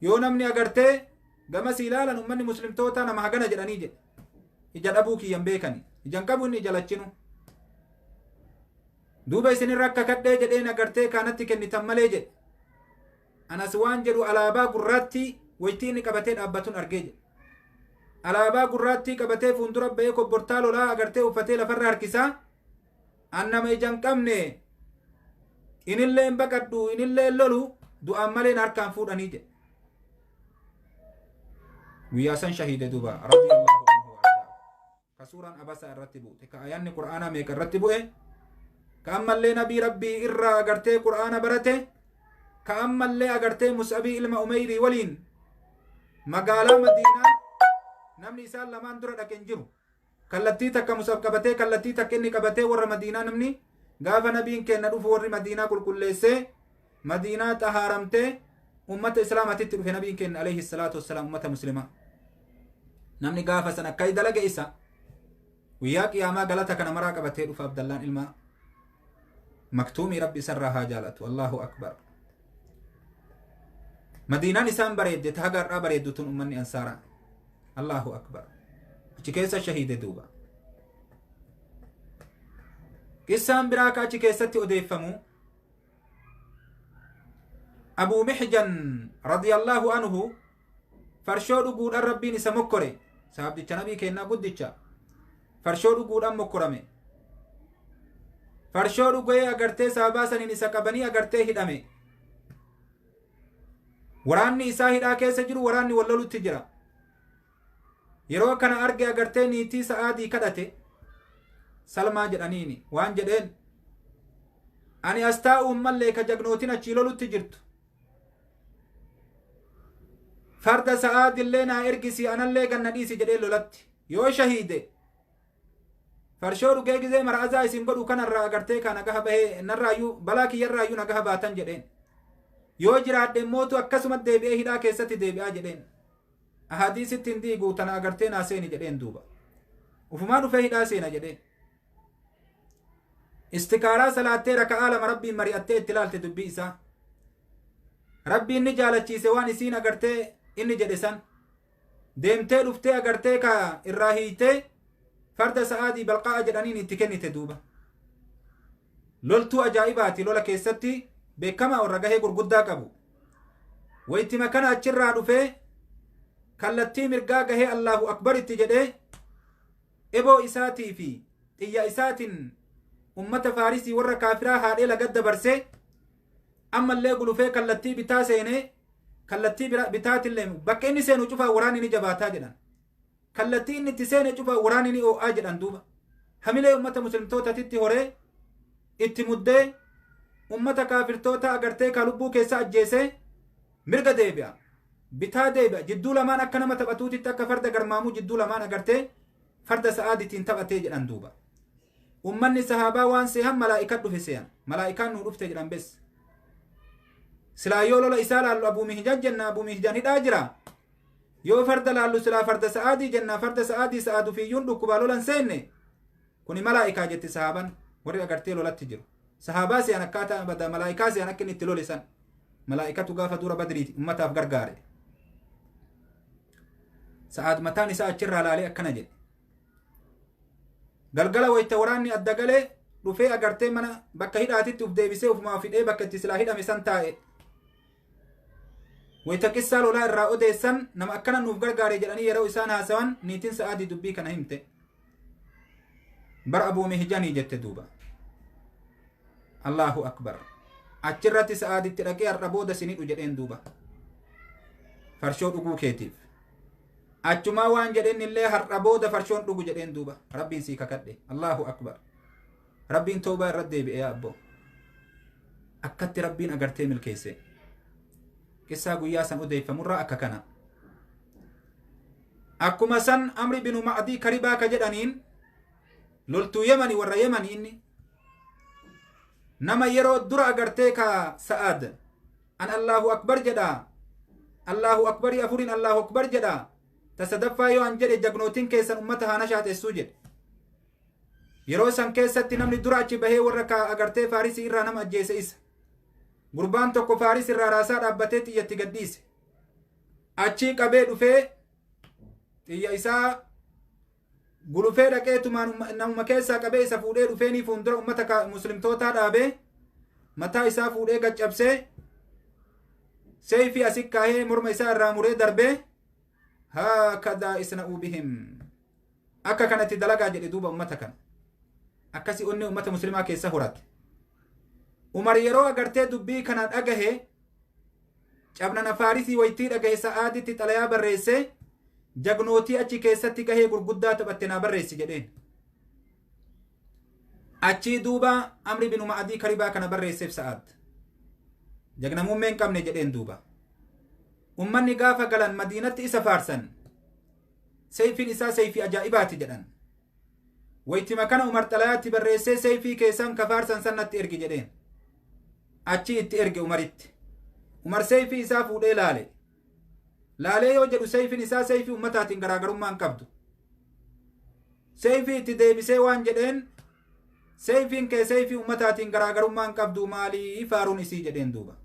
[SPEAKER 1] Yoo namni agartee gamas ilaalan ummanni muslimtoota nama hagana jedhanii jedhe. Ija dhabuu kiyyan beekani. Ijaan qabu inni ija lachinu. Duuba isinirra akka kadhee jedheen agartee kaanatti kennitan malee jedhe. Anas waan jedhu alaabaa gurraattii waytii inni qabatee dhaabbatun argee jedhe. Alaabaa gurraattii qabatee fuuldura ba'ee kobbortaa lolaa agartee uffatee lafarra harkisaa. An nama ija hin qabne inillee hin baqadhu inillee hin lolu du'aan maleen harkaan fuudhanii jedhe. Guyyaa san shahiide duuba radiyallahu anhu ardaa. Ka suuraan Abasaa irratti buute, ka ayaanni Qur'aanaa meeqa irratti bu'e, ka ammallee nabii Rabbii irraa agartee Qur'aana barate, ka ammallee agartee Mus'abii ilma Umeyrii waliin Magaalaa Madiinaa namni isaan lamaan dura dhaqe hin jiru. Kallattii takka Musab qabatee, kallattii takka inni qabatee, warra Madiinaa namni gaafa nabiin kenna dhufu warri Madiinaa qulqulleessee, Madiinaa xahaaramtee, ummata Islaamatitti dhufe nabiin kenna alayhi salaatu wassalaam. Ummata Muslimaa namni gaafa san akka dalage isa guyyaa qiyaamaa galata kana maraa qabatee dhufa. Abdallaan ilma Maktuumii, Rabbi isarraa haa jaalatu. Allahu akbar! Madiinaan isaan bareedde, ta haga har'aa bareeddu tun, ummanni Ansaaraa, Allahu akbar, achi keessa shahiide. Duuba qissaan biraa ka achi keessatti odeeffamu, Abuu Mixjan radiyallahu anhu farshoo dhuguudhaan Rabbiin isa mokkore. Sahabdicha nabii kennaa guddicha farshoo dhuguudhaan mokkorame. Farshoo dhugee agartee sahabaa saniin isa qabanii agartee hidhame. Waraanni isaa hidhaa keessa jiru, waraanni wal lolutti jira. Yeroo kana arge agartee niitii Sa'aadii kadhate, Salmaa jedhaniini. Waan jedheen, "Ani as taa'uun mallee, ka jagnootin achii lolutti jirtu, farda Sa'aadillee naa ergisi, anallee ganna dhiisi" jedhee. "Lolatti yoo shahiide, farshoo dhugee gizee mar'azaa isin godhu kanarraa agartee ka nagaha bahee narraayyuu balaa kiyyarraayyuu nagaha baatan" jedheen. "Yoo jiraadhe mootu akkasuma deebi'ee hidhaa keessatti deebi'aa" jedheen. "Ahadiisitti hin diigu, tana agartee naa seeni" jedheen. Duuba ufumaa dhufee hidhaa seena jedheen. Istikaaraa salaattee, raka'aa lama Rabbiin mari'attee itti ilaalte dubbii isaa. Rabbiin ni jaalachiise waan isiin agartee inni jedhe san. Deemtee dhuftee agartee ka irraa hiitee farda Sa'aadii Balqaa'a jedhaniin itti kennite. Duuba loltuu ajaa'ibaati, lola keessatti beekamaa, warra gahee gurguddaa qabu. Waytima kana achirraa dhufee kallattii mirgaa gahee Allahu akbar itti jedhee, eboo isaatii fi xiyya isaatiin ummata Faarisii warra kaafiraa haadhee lagat dabarsee, ammallee gulufee kallattii bitaa seenee, kallattii bitaatillee bakka inni seenu cufaa waraanni ni jabaataa jedhan. Kallattii inni itti seene cufaa waraanni ni oo'aa jedhan. Duuba hamilee ummata Muslimtootatitti horee, itti muddee, ummata kaafirtoota agartee ka lubbuu keessa ajjeesee, mirga deebi'a, bitaa deebi'a, jidduu lamaan akka nama taphatuutitti, akka farda garmaamuu jidduu lamaan agartee farda Sa'aaditiin taphatee jedhan. Duuba ummanni sahaabaa waan seehan malaa'ikan dhufe seehan, malaa'ikaan nuu dhufte jedhan. Bes silaa yoo lola isaa laallu Abuu Mihjan jenna, Abuu Mihjan hidhaa jira. Yoo farda laallu silaa farda Sa'aadii jenna, farda Sa'aadii Sa'aadu fiiyyuun dhukkubaa lolan seenne. Kuni malaa'ikaa jetti sahaaban. Warri agartee lolatti jiru sahaabaa se'an akkaataa bada malaa'ikaa se'an, akka inni itti lole san malaa'ikatu gaafa dura Badriiti ummataaf gargaare. Sa'aad mataan isaa achirraa laalee akkana jedhe. Galgala wayta waraanni adda galee dhufee agartee mana bakka hidhaatitti uf deebisee, ufumaa fidhee bakka itti silaa hidhame san taa'e. Wayta qissaa lolaa irraa odeessan, nama akkana nuuf gargaare jedhanii yeroo isaan haasawan, niitiin Sa'aadii dubbii kana himte. "Bar Abuu Mihjanii" jette. Duuba Allahu akbar! Achirratti Sa'aaditti dhaqee, "Har'a booda sinidhu" jedheen. Duuba farshoo dhuguu keetiif achumaa waan jedheen illee, "Har'a booda farshoon dhugu" jedheen. Duuba "Rabbiin sii kakadhe." Allahu akbar! Rabbiin toobaa irratti deebi'e. Yaa abbo, akkatti Rabbiin agartee milkeesse. Qissaa guyyaa san odeeffamurraa akka kana. Akkuma san Amri binu Ma'dii Karibaa ka jedhaniin, loltuu Yemani, warra Yemani, inni nama yeroo dura agartee ka Sa'aad an Allahu akbar jedha, Allahu akbarii afurin Allahu akbar jedha, ta sadaffaa yoo an jedhe jagnootiin keessan ummata haana shaaxessuu jedhe. Yeroo san keessatti namni dura achi bahee warra ka agartee Faarisii irraa nama ajjeese isa. Gurbaan tokko Faaris irraa raasaa dhaabbatee xiyyatti gadhiise. Achii qabee dhufee xiyya isaa gulufee dhaqeetumaan namuma keessaa qabee isa fuudhee dhufeenii fuuldura ummata Muslimtootaa dhaabee, mataa isaa fuudhee gaccabsee, seeyfii asi kaahee morma isaa irraa muree darbee, "Haakadaa isna'uu bihim, akka kanatti dalagaa" jedhe. Duuba ummata kana akkasi onni ummata Muslimaa keessa horate. Umar yeroo agartee dubbii kana dhagahe, cabnana Faarisii waytii dhagahe, Sa'aaditti xalayaa barreesse. "Jagnootii achi keessatti gahee gurguddaa taphatte naa barreessi" jedheen. Achii duuba Amri binu Ma'adii Karibaa kana barreesseef Sa'aad. "Jagna muummee hin qabne" jedheen. Duuba Ummanni gaafa galan Madiinatti isa faarsan. Seeyfiin isaa seeyfii ajaa'ibaati jedhan. Waytima kana Umar xalayaatti barreessee seeyfii keessan ka faarsan san natti ergi jedheen. Achi itti erge Umaritti. Umar seeyfii isaa fuudhee laale. Laalee yoo jedhu seeyfiin isaa seeyfii ummataatiin garaagarummaa hin qabdu. Seeyfii itti deebisee waan jedheen seeyfiin kee seeyfii ummataatiin garaagarummaa hin qabdu maalii faaruun isii jedheen duuba.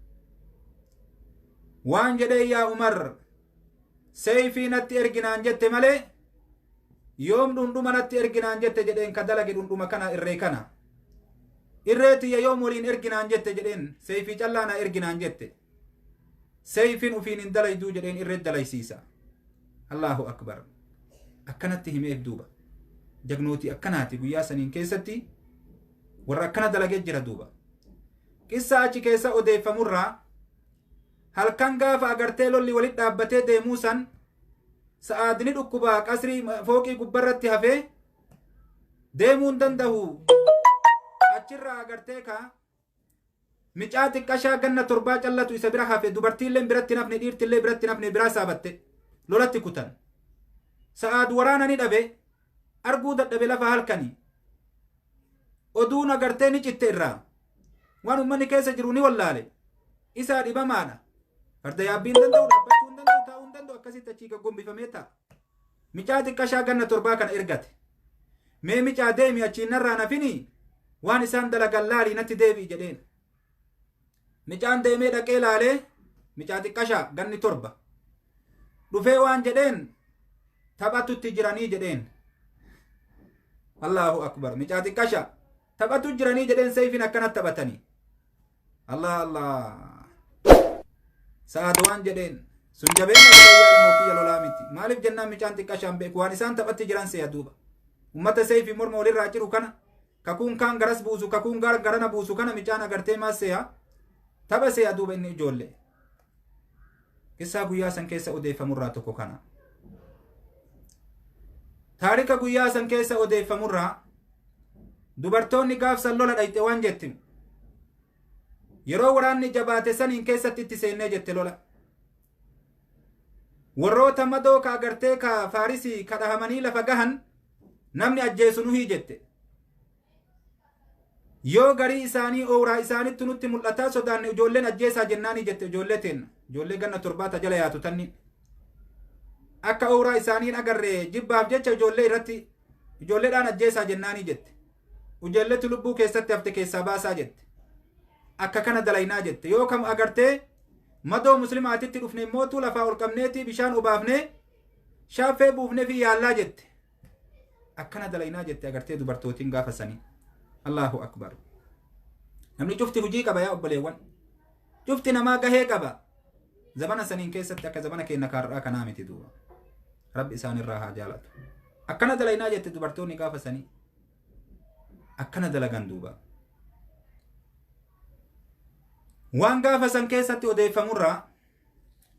[SPEAKER 1] Waan jedhee yaa Umar seeyfii natti erginaan jette malee yoom dhundhuma natti erginaan jette jedheen ka dalage dhundhuma kana irree kana. Irree tiyya yoom waliin erginaan jette jedheen seeyfii callaa na erginaan jette. Seeyfiin ufiin hin dalayduu jedheen irree dalaysiisa. Allahu akbar. Akkanatti himeef duuba. Jagnootii akkanaati guyyaa saniin keessatti warra akkana dalagee jira duuba. Qissa achi keessa odeeffamurraa halkan gaafa agartee lolli walit dhaabbatee deemuu san sa'aadni dhukkubaa qasrii fooqii gubbarratti hafee deemuu hin danda'u. Achirraa agartee ka micaa xiqqashaa ganna 7 callatu isa bira hafe dubartiillee biratti nafne dhiirtillee biratti nafne biraa saabatte lolatti kutan. Sa'aad waraana ni dhabe arguu dadhabe lafa halkanii. Oduun agartee ni citte irraa waan ummanni keessa jiru ni wallaale. Isaa dhibamaadha. Farda yaabbii hin danda'u, dhaabbachuu hin danda'u, taa'uu hin danda'u akkasitti achii gaggombifamee ta'a. Micaa xiqqashaa ganna 7 kana ergate. Mee micaa deemi achiin narraa nafini waan isaan dalagan laalii natti deebi'i jedheen. Micaan deemee dhaqee laalee micaa xiqqashaa ganni 7. Dhufee waan jedheen taphatutti jiranii jedheen. Allahu akbar micaa xiqqashaa taphatu jiranii jedheen seeyfiin akkanatti taphatanii. Allah Allah. Sa'aad waan jedheen sun jabeenya jedhee yaa ilmoo kiyya lolaa miti. Maaliif jennaan micaan xiqqashaan beeku waan isaan taphatti jiran se'a duuba. Ummata seeyfii morma walirraa ciru kana kakuun kaan garas buusu kakuun garana buusu kana micaan agartee maas se'a tapha se'a duuba inni ijoollee. Qissaa guyyaa san keessa odeeffamurraa tokko kana. Taarika guyyaa san keessa odeeffamurraa dubartoonni gaafsan lola dhayxe waan jetti. Yeroo waraanni jabaate saniin keessatti itti seennee jette lola. Warroota madoo ka agartee ka Faarisii ka dhahamanii lafa gahan namni ajjeesu nuhii jette. Yoo garii isaanii ooraa isaanitti nutti mul'ataa sodaanne ijoolleen ajjeesaa jennaanii jette ijoollee teenna. Ijoollee ganna 7 jala yaatu tanni. Akka ooraa isaaniin agarree jibbaaf jecha ijoollee irratti ijoolleedhaan ajjeesaa jennaanii jette. Ijoolleetu lubbuu keessatti hafte keessaa baasaa jette. Akka kana dalaynaa jette. Yoo kam agartee madoo muslimaatitti dhufne mootuu lafaa ol qabneetii bishaan obaafnee shaaffee buufnee fi yaallaa jette. Akkana dalaynaa jette agartee dubartootiin gaafa sanii. Allahu akbar. Namni cufti hojii qaba yaa obboleewwan. Cufti namaa gahee qaba. Zamana saniin keessatti akka zamana keenya kaarraa kanaa miti duuba. Rabbi isaanirraa haa jaalatu. Akkana dalaynaa jette dubartoonni gaafa sanii. Akkana dalagan duuba. Waan gaafa san keessatti odeeffamurraa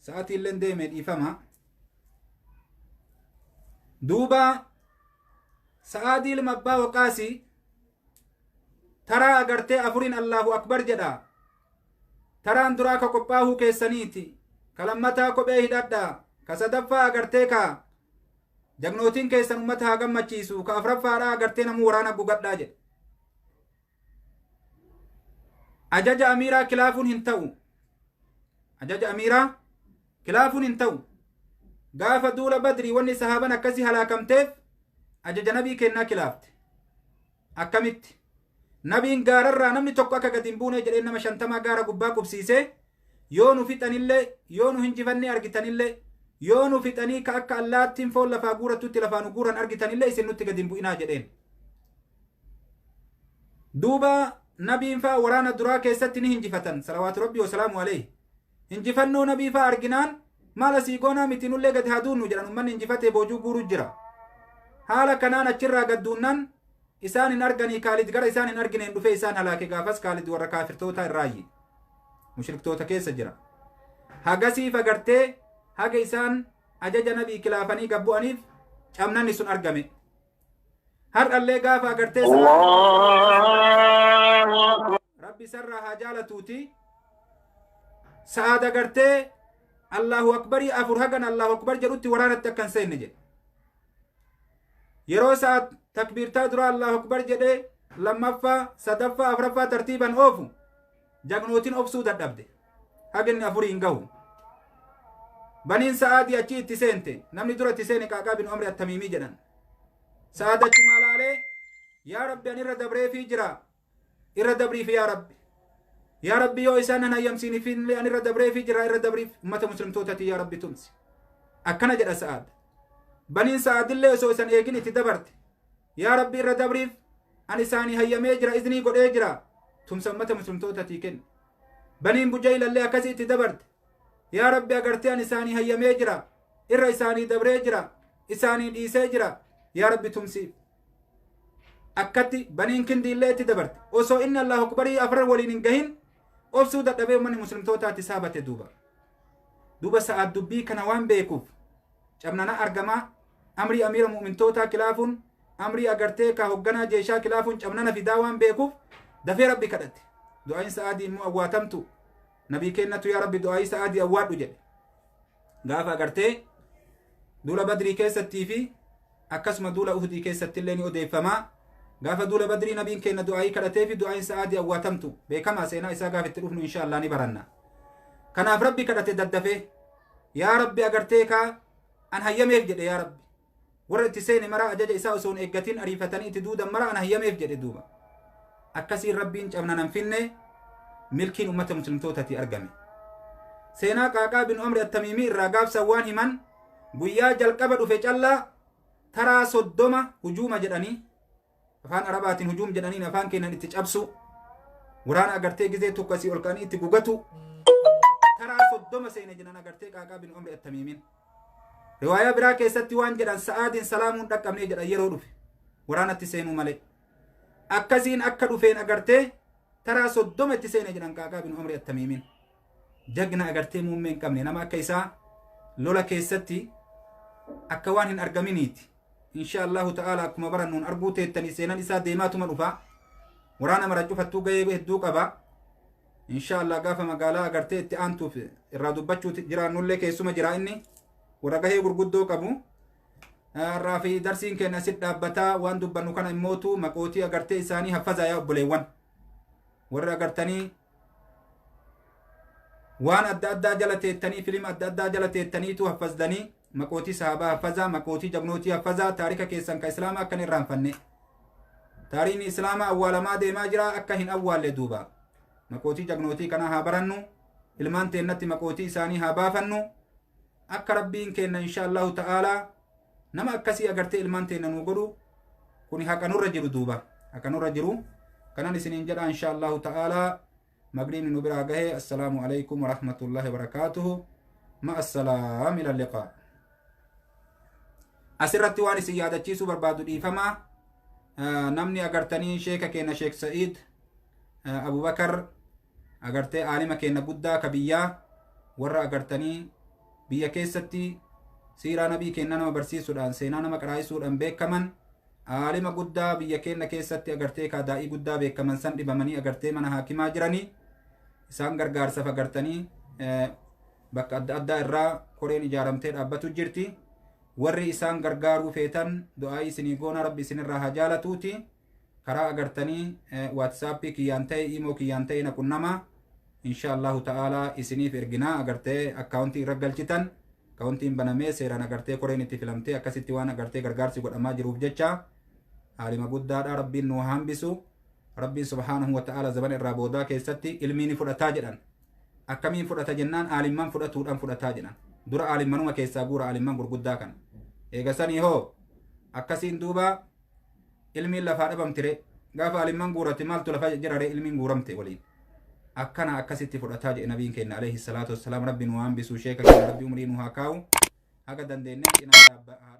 [SPEAKER 1] sa'aatiillee deemee dhiifama. Duuba sa'aadii ilma abbaa waqaasii taraa agartee 4 Allahu akbar jedha. Taraan duraa ka qophaa'uu keessaniiti. Ka lammataa kophee hidhadha. Ka sadaffaa agartee ka jagnootiin keessan ummata haa gammachiisu. Ka afuraffaadhaa agartee namuu waraana gugadhaa jedha. Ajaja amiiraa kilaafuun hin ta'u. Ajaja amiiraa kilaafuun hin ta'u. Gaafa duula Badrii wanni sahaaban akkasii halaakamteef ajaja nabii kennaa kilaafte. Akkamitti? Nabiin gaararraa namni tokko akka gadi hin buune jedhee nama 50 gaara gubbaa qubsiisee yoo nu fixanillee yoo nu hinjifanne argitanillee yoo nu fixanii ka akka allaattiin foon lafaa guurattutti lafaa nu guuran argitanillee isin nutti gadi hin bu'inaa jedheen. Duuba nabiin faa waraana duraa keessatti ni hinjifatan salawaatu rabbii wasalaamu alayhi. Hinjifannoo nabii faa arginaan maal asii goonaa miti nullee gadi haa duunnu jedhan ummanni hinjifatee boojuu guuruu jira. Haala kanaan achirraa gad duunnaan isaan hin arganii Kaalid gara isaan hin argineen dhufee isaan halaake gaafas Kaalid warra kaafirtoota irraayyi. Mushriktoota keessa jira. Hagasiif agartee haga isaan ajaja nabii kilaafanii gad bu'aniif camnanni sun argame. Har'allee gaafa agartee Rabbi sarraa haa jaalatuuti. Sa'aad agartee Allahu akbarii afur hagan Allahu akbar jedhutti waraanatti akka hin seenne jedhe. Yeroo Sa'ad takbiirtaa dura Allahu akbar jedhee lammaffaa, sadaffaa, afraffaa tartiiban oofu, jagnootiin obsuu dadhabde. Haginni afurii hin gahu. Baniin Sa'aadii achi itti seente. Namni dura itti seene Qaaqaa bin Amri Attamiimii jedhan. Sa'aad achumaa laalee, "Yaa Rabbi, ani irra dabreefii jira. Irra dabriif yaa Rabbi. Yaa Rabbi, yoo isaan nan hayyamsiiniif illee ani irra dabreefii jira, irra dabriif ummata muslimtootati, yaa Rabbi tumsi." Akkana jedha Sa'aad. Baniin Sa'aadillee osoo isan eegin itti dabarte. "Yaa Rabbi, irra dabriif, ani isaanii hayyamee jira, iznii godhee jira. Tumsa ummata muslimtootatii kenni." Baniin Bujaylallee akkasii itti dabarte. "Yaa Rabbi, agartee ani isaanii hayyamee jira. Irra isaanii dabree jira. Isaanii dhiisee jira. Yaa Rabbi, tumsiif." Akkatti baniin Kindiillee itti dabarte. Osoo inni Allahu akbarii afran waliin hin gahin obsuu dadhabee uummanni muslimtootaatti saabate duuba. Duuba Sa'aad dubbii kana waan beekuuf cabnana argamaa amrii amiira mu'mintootaa kilaafuun, amrii agartee ka hogganaa jeeshaa kilaafuun cabnana fidaa waan beekuuf dafee Rabbi kadhate. Du'aayin Sa'aadii immoo awwaatamtu. Nabii kennatu, "Yaa Rabbi, du'aayii Sa'aadii awwaadhu" jedhe. Gaafa agartee duula Badrii keessattii fi akkasuma duula Uhudii keessatti illee ni odeeffamaa. Gaafa duula Badrii nabiin kenna du'aayii kadhatee fi du'aayin Sa'aadii awwaatamtu beekamaa, seenaa isaa gaafa itti dhufnu insha Allah ni baranna. Kanaaf Rabbi kadhate daddafee. "Yaa Rabbi, agartee kaa an hayyameef" jedhe. "Yaa Rabbi, warra itti seene mara ajaja isaa osoo hin eeggatin ariifatanii itti duudan mara an hayyameef" jedhe duuba. Akkasiin Rabbiin cabnan hin finne, milkiin ummata muslimtootati argame. Seenaa Qaaqaa bin Amri Attamiimii irraa gaafsan waan himan, guyyaa jalqaba dhufe callaa taraa 30 hujuuma jedhanii, afaan Arabaatiin hujuum jedhaniin, afaan keenyan itti cabsu, waraana agartee gizee tokko asii ol ka'anii itti gugatu, taraa 30 seene jedhan agartee Qaaqaa bin Amri Attamiimiin. Riwaayaa biraa keessatti waan jedhan, Sa'aadiin salaamuun dhaqqabnee jedhan yeroo dhufe waraanatti seenuu malee. Akkasiin akka dhufeen agartee taraa 30 itti seene jedhan Qaaqaa bin Amri Attamiimiin. Jagna agartee muummee hin qabne, nama akka isaa lola keessatti akka waan hin argaminiiti. Insha Allahu ta'ala akkuma barannuun arguu teettanii seenan isaa deemaatuma dhufa. Waraana mara cufattuu gahee hedduu qaba. Insha Allah gaafa magaalaa agartee itti aantuuf irraa dubbachuu jiraannullee keessuma jira, inni warra gahee gurguddoo qabu. Har'aa fi darsiin keenya asit dhaabbataa. Waan dubbannu kana immootu maqootii agartee isaanii haffazaa, yaa obboleewwan. Warra agartanii waan adda addaa jala teettanii, filima adda addaa jala teettaniitu haffazdanii, maqootii sahaabaa haffazaa, maqootii jagnootii haffazaa, taarika keessan ka islaamaa akka hin irraanfanne. Taariikni islaamaa awwaalamaa deemaa jira, akka hin awwaalle duuba. Maqootii jagnootii kana haa barannu, ilmaan teennatti maqootii isaanii haa baafannu. Akka Rabbiin kenna insha Allahu ta'aalaa nama akkasii agartee ilmaan teenna nuu godhu, kuni haqa nurra jiru duuba. Haqa nurra jiru. Kanan isiniin jedha, insha Allahu ta'aalaa magriibni nu biraa gahe. Assalaamu alaikum warahmatullahi wabarakaatuhu. Ma assalaam, ila liqaa. Asirratti waan isin yaadachiisuu barbaadu, dhiifamaa, namni agartanii sheeka keenya Sheek Sa'iid Abubakar agartee aalima keenya guddaa ka biyyaa, warra agartanii biyya keessatti siiraa nabii keenya nama barsiisuudhaan, seenaa nama qaraa'isuudhaan beekaman, aalima guddaa biyya keenya keessatti agartee ka daa'ii guddaa beekaman san dhibamanii agartee mana haakimaa jiranii, isaan gargaarsaaf agartanii bakka adda addaa irraa koreen ijaaramtee dhaabbatu jirti. Warri isaan gargaaruu feetan du'aa isinii goona, Rabbi isinirraa haa jaalatuuti. Karaa agartanii WhatsAppii kiyyaan ta'e, imo kiyyaan ta'e na qunnama. Insha Allahu ta'ala isiniif erginaa agartee akkaawuntii irra galchitan. Akkaawuntiin banamee seeraan agartee koreen itti filamtee akkasitti waan agartee gargaarsi godhamaa jiruuf jecha, aalima guddaadha, Rabbiin nu haa hambisu. Rabbiin subhaanahu wa ta'ala zabana irraa boodaa keessatti ilmii ni fudhataa jedhan. Akkamiin fudhata jennaan, aalimman fudhatuudhaan fudhataa jedhan. Dura aalimmanuma keessaa guura, aalimman gurguddaa kana. Eegasanii hoo akkasiin duuba ilmiin lafaa dhabamtire? Gaafa aalimman guurate maaltu lafa jirare? Ilmiin guuramte waliin. Akkana akkasitti fudhataa jedhe nabiin keenya alayhi salaatu wassalaam. Rabbi nu haa hambisu, sheeka keenya Rabbi umrii nu haa kaa'u, haga dandeenyeen cinaa haa.